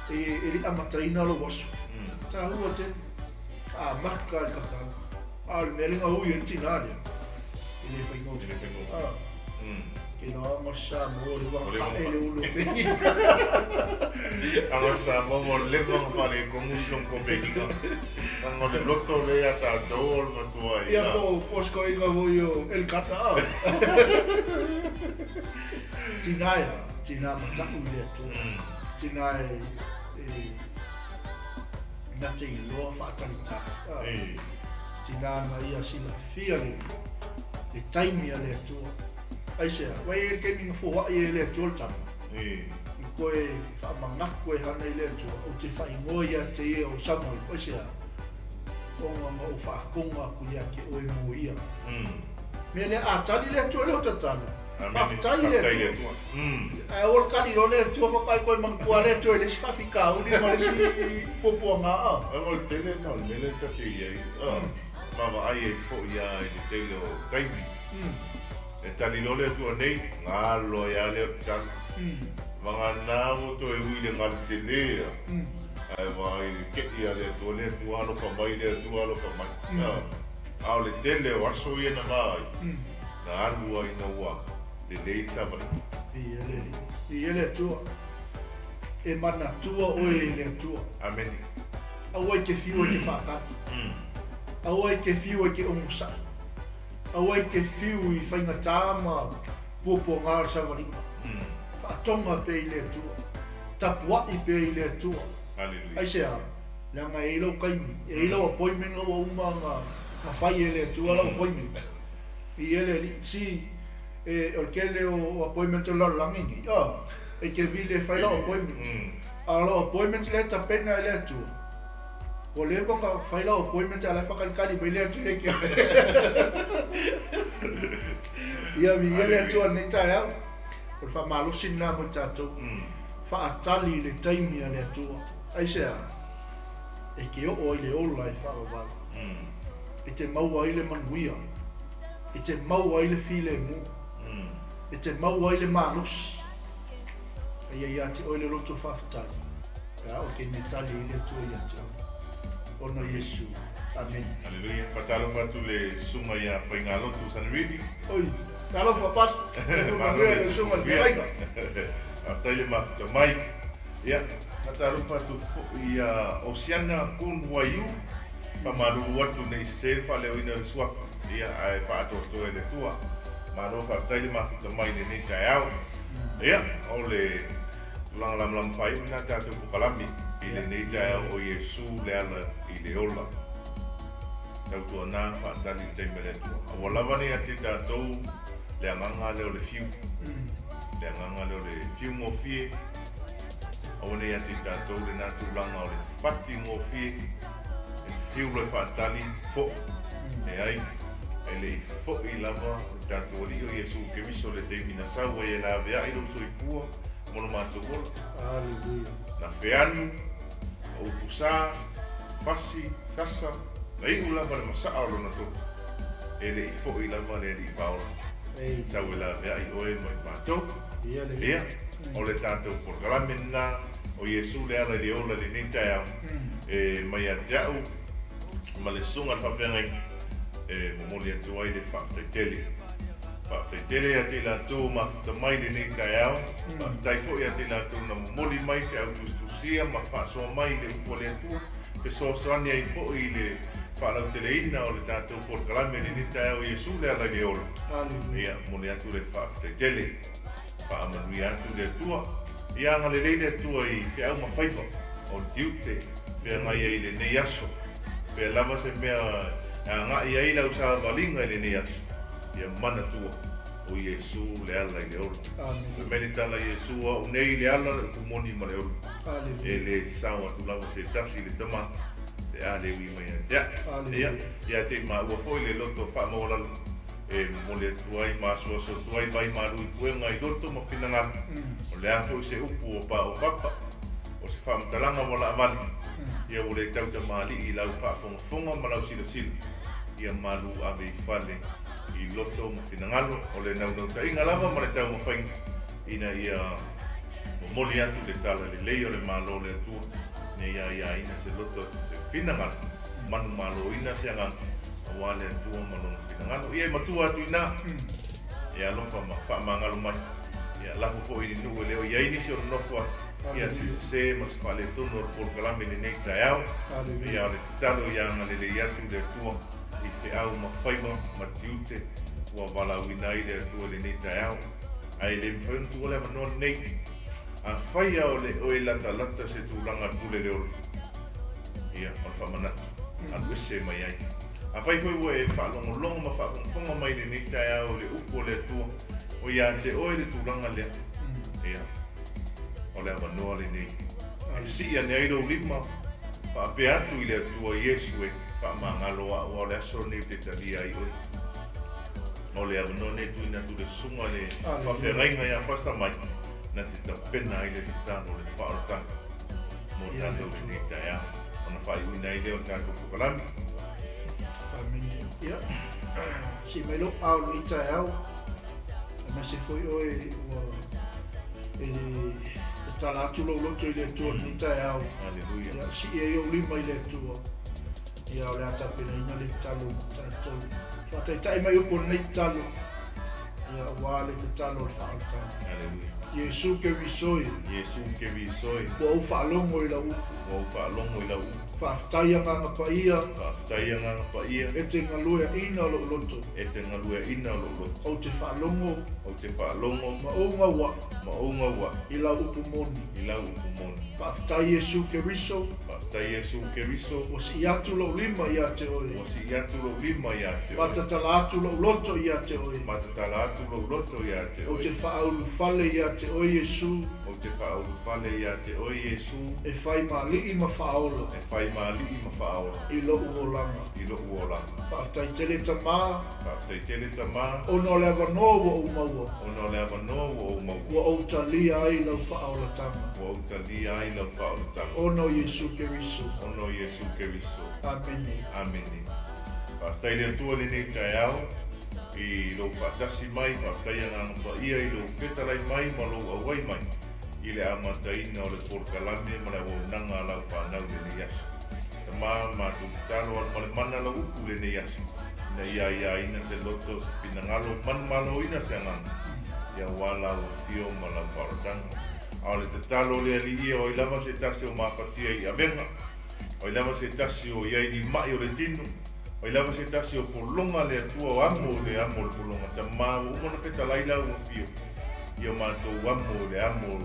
e, e le i amataina lou aso. Taua tele. Amata i le tatalo. A o le mea lea na ui ai le tinā lea, e le faigofie. E le faigofie. Ke loa ma Samoa le ua tae le ulu o peni. Aga Samoa mo le leva na faaletonu si ona komekina. Leaga o le loto lea ia tatou o le matua i. Ia po o se koina foi o Elikana. Tinā e, tinā mataʻu i le Atua. Tinā e, e na te iloa faatalitali. Tinā na ia silafia le, le taimi a le Atua. Aisea, wai e le taimi na foai e le Atua le tama. I koe faamanatu e hana i le Atua, ou te faaigoa ia te ia o Samuel. Aisea, ona na ou faakoga atu ia te oe mo ia. Mea lea, a tali le Atua i lou tatalo, faafetai i le Atua. Ae aua le tali loa le Atua whakaae koe manatua le Atua i le isi faafitauli ma le isi puapuaga. Ae o le tele lena o le mea lea ta te i ai, vaavaai ai foi lava i le tele o taimi. E tali loa le Atua nei, galo ai lava lea o le tatalo. Vagana ua toe ui i le galu tele a, ae vaai i le keʻi a le Atua, le Atua alofa mai, le Atua alofa mai. A o le tele o aso ia na vaai, na alu ai ina ua lelei le savaliga. Viia le Alii. Viia le Atua. E manatua oe e le Atua. Amene. Aua e te whiu e te whaatali. Aua e te whiu e te onosai. Aua e te whiu i whaingatā ma puapuaga o le savaliga. Whaatonga pea i le Atua. Tapuaʻi pea i le Atua. Hallelujah. Aisea? Leaga e i ai lau taimi, e i ai lau appointment la ua uma na fai e le Atua lau appointment. Viia le Alii. Si, e, o le tele o appointment o le lalolagi nei, a, e te vili e fai lau appointment. A o lau appointment lea e tapena e le Atua. Ua leva ona fai lau appointment a o la e faatalitali mai le Atua ia te oe. Ia viia le Atua i lenei taeao. O le faamalosi lena mo i tatou. Faatali i le taimi a le Atua. Aisea? E te oo ai le ola e faavavau. E te maua ai le manuia. E te maua ai le filemu. E te maua ai le malosi. A ia ia te oe le loto faafetai, pe a o le taimi e tali ai le Atua ia te oe. Ona Iesu. Amene. Aleluia. Faatalofa atu le Susuga ia Faigalotu Sanarili. Oi, talofa Pastor. Soifua manuia lau Susuga i le Feagaiga. Faafetai le mafuta mai. Ia, faatalofa atu foi ia Oceana Kun Waiu. Faamalulu atu ne i sese le faaleoina o le suafa, ia, ae faaatoatoa e le Atua. Malo faafetai le mafuta mai i lenei taeao. Ia, o le tulaga lamalama faaiu lena tatou pokalame i lenei taeao o Iesu le ala i le ola. Tautuana faatali i le taimi a le Atua. A ua lava nei ia te tatou le agaga lea o le fiu. Le agaga lea o le fiu gofie. Aua nei ia te tatou lena tulaga o le fati gofie. E fiu loa e faatali, fo'i. Leai, e le i fo'i lava lo tatou Alii o Iesu Keriso le taimi na sau ai e laveai lou soifua mo lo matou ola. Aleluia. Na feanu, ma upu sa, fasi, sasa, na iu lava le masaa o lona toto. E le i fo'i lava le Alii Paola. Sau e laveai oe ma i matou. Ia, o le tatou polokalame lena o Iesu le ala i le ola i lenei taeao, e mai ia te a'u ma le Susuga i le Faafeagaiga e momoli atu ai le faafetai tele. Faafetai tele ia te i latou ua mafuta mai i lenei taeao, faafetai foi ia te i latou na momoli mai feau tusitusia ma faasoa mai i le upu a le Atua, fesoasoani ai foi i le faalauteleina o le tatou polokalame i lenei taeao Iesu le ala i le ola. Ia, momoli atu le faafetai tele. Faamanuia atu le Atua. Ia agalelei le Atua i feau ma faiva o le tiute feagai ai i lenei aso. Pea lava se mea e agai ai lau savaliga i lenei aso, ia manatua, o Iesu le ala i le ola. Fai mai le tala a Iesu, O au nei le ala, le upu moni ma le ola. E le sao atu lava se tasi i le Tama, pe a le ui mai ia te a'u. Ia, ia te i maua foi le loto faamaualalo e momoli atu ai ma asuasu atu ai vai malu i puega i loto ma finagalo. O le a foi se upu ua paopapa, o se faamatalaga ua laavale, ia ua le tau tamalii i lau faafogafoga ma lau silasila, ia malu ave i fale i loto ma finagalo. O le naunautaiga lava ma le taumafaiga ina ia momoli atu le tala lelei o le Malo o le Atua, ina ia aiaina se loto se finagalo, manumaloina se agaga aua le Atua ma Lona finagalo. Ia e matua atu i ina, e alofa ma faamagalo mai. Ia lafo foi i le nuu e le o i ai nisi o nonofo ai. Ia se sese ma se faaletonu o le polokalame i lenei taeao. Ia o le tatalo ia agalelei atu le Atua i feau ma faiva ma tiute ua valaauina ai le Atua i lenei taeao. Ae le mafai ona tuua le avanoa lenei. Afai lava o le oe latalata se tulaga pule le ola, ia, o le faamanatu, alu ese mai ai. Afai foi ua e faalogologo ma faafogafoga mai i lenei taeao i le upu a le Atua, o ia te oe le tulaga lea, ia, o le avanoa lenei. E sii ane ai lou lima, faapea atu i le Atua, Iesu e, faamagalo a'u, a o le aso lenei ou te talia ai oe. O le avanoa lenei e tuuina atu i le susuga i le faafeagaiga ia Pastor Mike, na te tapena ai le tatalo o le faaolataga mo tatou i lenei taeao, ona faaiuina ai lea o le tatou polokalame. Amene. Ia, sii mai lou ao i lenei taeao, aemaise foi oe ua e tatala atu lou loto i le Atua i lenei taeao. Aleluia. Ia, sii ai ou lima i le Atua. Ia, o le a tapenaina le tatalo mo tatou. Faataitai mai upu o lenei tatalo, ia, aua le tatalo o le faaolataga. Aleluia. Iesu Keriso e. Iesu Keriso e. Ua ou faalogo i lau upu. Ua ou faalogo i lau upu. Faafetai Agaga Paia. Faafetai Agaga Paia. E te galueaina lou loto. E te galueaina lou loto. Ou te faalogo. Ou te faalogo. Ma ou gaua'i. Ma ou gaua'i. I lau upu moni. I lau upu moni. Faafetai Iesu Keriso. Faafetai Iesu Keriso. Ua sii atu lou lima ia te oe. Ua sii atu lou lima ia te oe. Ma tatala atu lou loto ia te oe. Ma tatala atu lou loto ia te oe. Ou te faaulufale ia te oe Iesu. Ou te faaulufale ia te oe Iesu. E fai ma alii ma faaola. E fai ma alii ma faaola. I lo'u olaga. I lo'u olaga. Faafetai tele Tamā. Faafetai tele Tamā. Ona o le avanoa ua ou maua. Ona o le avanoa ua ou maua. Ua ou talia ai lau faaolataga. Ua ou talia ai lau faaolataga. Ona o Iesu Keriso. Ona o Iesu Keriso. Amene. Amene. Faafetai le Atua i lenei taeao i lou faatasi mai, faafetai Agaga Paia i lou fetalai mai ma lou auai mai i le amataina o le polokalame ma le auaunaga a lau fanau i lenei aso. Tama, matou tatalo alu ma le mana lau upu i lenei aso, ina ia aiaina se loto, se finagalo, manumaloina se agaga, ia aua lau afio ma lau faaolataga. A o le tatalo o le Alii ia, o ai lava se tasi o mafatia i avega, o ai lava se tasi o i ai ni ma'i o le tino, o ai lava se tasi o pologa le Atua o amo i le amo o le pologa, Tama, ua uma ona fetalai lau afio, ia matou amo i le amo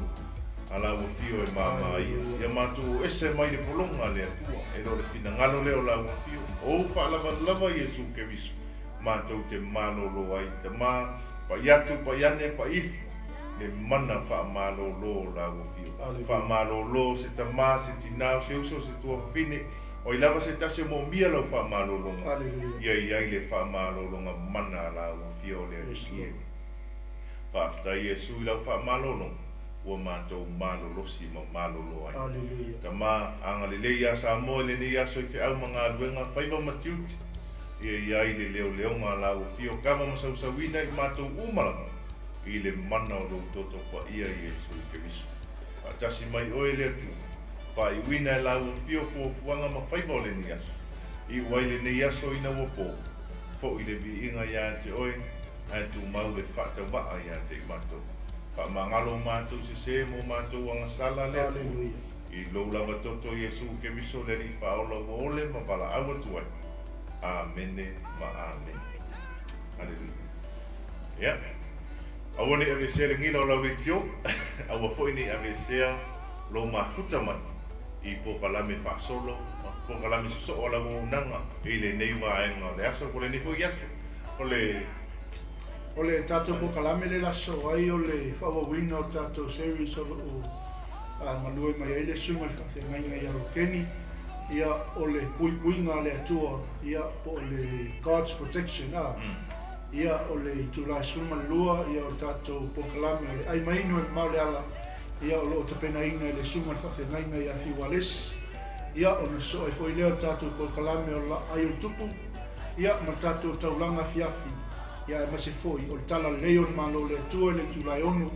a lau afio e māmā ia. Ia matou o ese mai le pologa le Atua, e le o le finagalo lea o lau afio. O ou faalavalava Iesu Keriso, matou te malolo ai, Tama, pai atu, pai ane, pai ifo, le mana faamalolo o lau afio. Faamalolo se tama, se tinā, o se uso, se tuafafine, o ai lava se tasi o moomia lau faamalologa, ia i ai le faamalologa mana a lau afio o le Alii e. Faafetai Iesu i lau faamalologa, ua matou malolosi ma malolo ai. Tama, agalelei iā Samoa i lenei aso i feau ma galuega, faiva ma tiute, ia i ai le leoleoga a lau afio, kava ma sausauina i matou uma lava, i le mana o lou toto paia Iesu Keriso. Faatasi mai oe le Atua, faaiuina e lau afio fuafuaga ma faiva o lenei aso. Iu ai lenei aso ina ua po, fo'i le viiga iā te oe, ae tumau le faatauvaa iā te i matou. Faamagalo o matou sesē mo matou agasala le Atua, i lou lava toto Iesu Keriso le Alii Faaola ua ole ma valaau atu ai. Amene ma amene. Aleluia. Ia. Aua ne i aveesea le gila o lau leitio, aua foi ne i aveesea lou mafuta mai i polokalame faasolo ma polokalame sosoo a lau auaunaga i lenei vaega o le aso po o lenei foi aso. O le. O le tatou polokalame lea aso ai o le faaauauina o le tatou series o lo o galue mai ai le Susuga i le Faafeagaiga ia Lokeni, ia o le puipuiga a le Atua, ia po o le God's protection a. Ia, o le itula e 12, ia, o le tatou polokalame o le ai mainu e mamao le ala, ia, o lo o tapenaina e le Susuga i le Faafeagaiga ia Fiu Alesi. Ia, ona sosoo ai foi lea o le tatou polokalame o le Ai o le Tupu, ia, ma le tatou taulaga afiafi, ia, aemaise foi o le Tala Lelei o le Malo o le Atua i le itula e 6,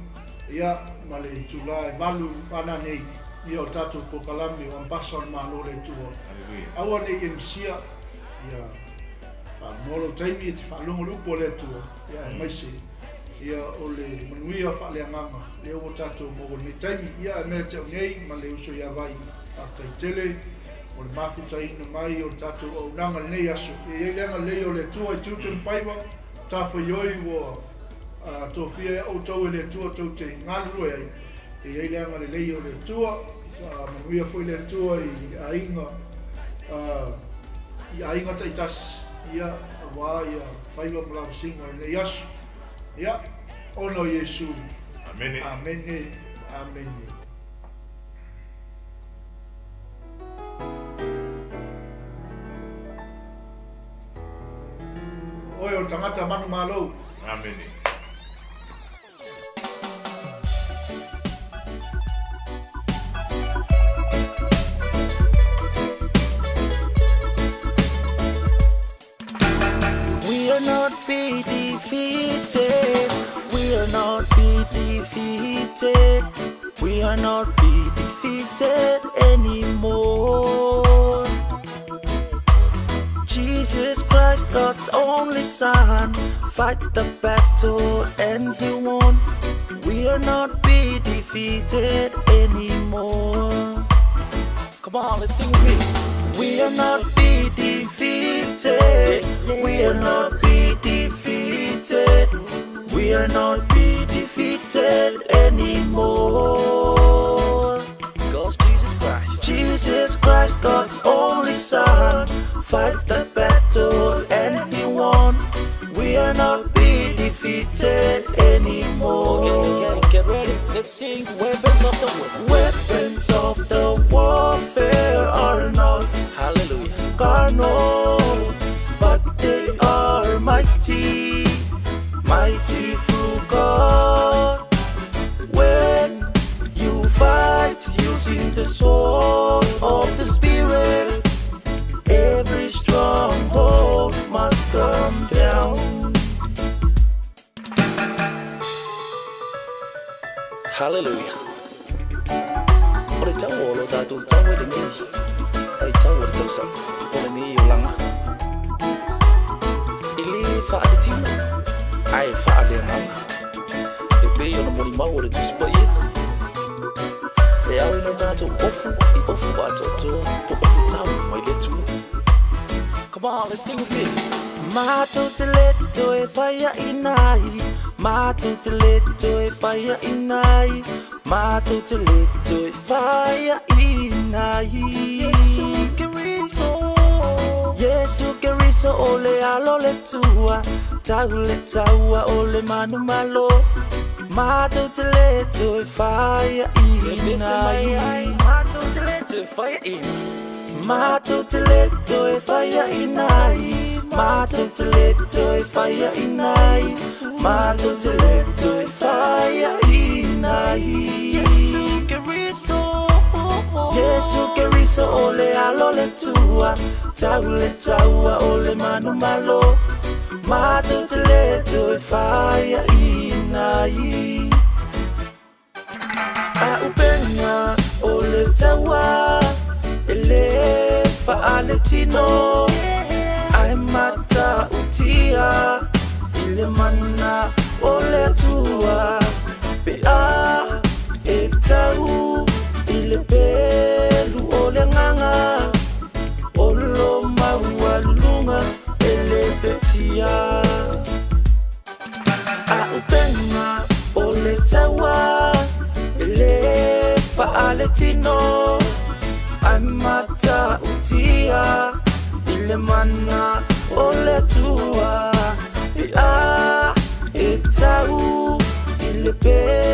ia, ma le itula e 8 a nanei, ia, o le tatou polokalame o Ambasa o le Malo o le Atua. Aua ne i e misia, ia. Mo lou taimi e te faalogo le upu a le Atua, ia aemaise ia o le manuia faaleagaga lea ua tatou maua i lenei taimi. Ia ae mea te au nei ma le uso ia Vai, faafetai tele mo le mafutaina mai o le tatou auaunaga i lenei aso. Ia i ai le agalelei o le Atua i tiute ma faiva, matafaioi ua tofia e outou e le Atua tou te galulue ai. Ia i ai le agalelei o le Atua, faamanuia foi le Atua i aiga i aiga taitasi, ia, auā ia faiva ma lavasiga o lenei aso. Ia, ona o Iesu. Amene. Amene, amene. Oe o le tagata manumalo. Amene. We are not be defeated. We are not be defeated. We are not be defeated anymore. Jesus Christ, God's only Son, fights the battle and he won. We are not be defeated anymore. Come on, let's sing with me. We are not be defeated. We are not be defeated. We are not be defeated anymore. Cause Jesus Christ, Jesus Christ, God's only Son, fights the battle and he won. We are not be defeated anymore. Okay, okay, get ready. Let's sing Weapons of the War. Weapons of the warfare are not mighty, mighty through God. When you fight using the sword of the Spirit, every stronghold must come down. Hallelujah. O le tau o lo tātou tau e lenei. Ai tau o le tausaga. O lenei o langa. E le whaaletino. Ai whaaleanganga. E pei ona moni mau o le Tusi Paia. E au ina tātou ofu i ofu atoatoa po ofu tau mai le Atua. Come on, let's sing with me. Matou te le toe faiaina ai. Matou te le toe faiaina ai. Matou te le toe faiaina ai. Iesu Keriso, Iesu Keriso o le alo le Atua. Tau le taua o le manumalo. Matou te le toe faiaina ai. Matou te le toe faiaina. Matou te le toe faiaina ai. Matou te le toe faiaina ai. Matou te le toe faiaina ai. Iesu Keriso. Iesu Keriso o le alo le Atua. Tau le taua o le manumalo. Matou te le toe faiaina ai. Aupenga o le taua e le faaletino. Ae matautia i le mana o le Atua. Pe a e tau i le pelu o le agaga. O lo maualuluga e le petia. Aupenga o le taua e le faaletino. Ae matautia i le mana o le Atua. Pe a e tau i le pelu.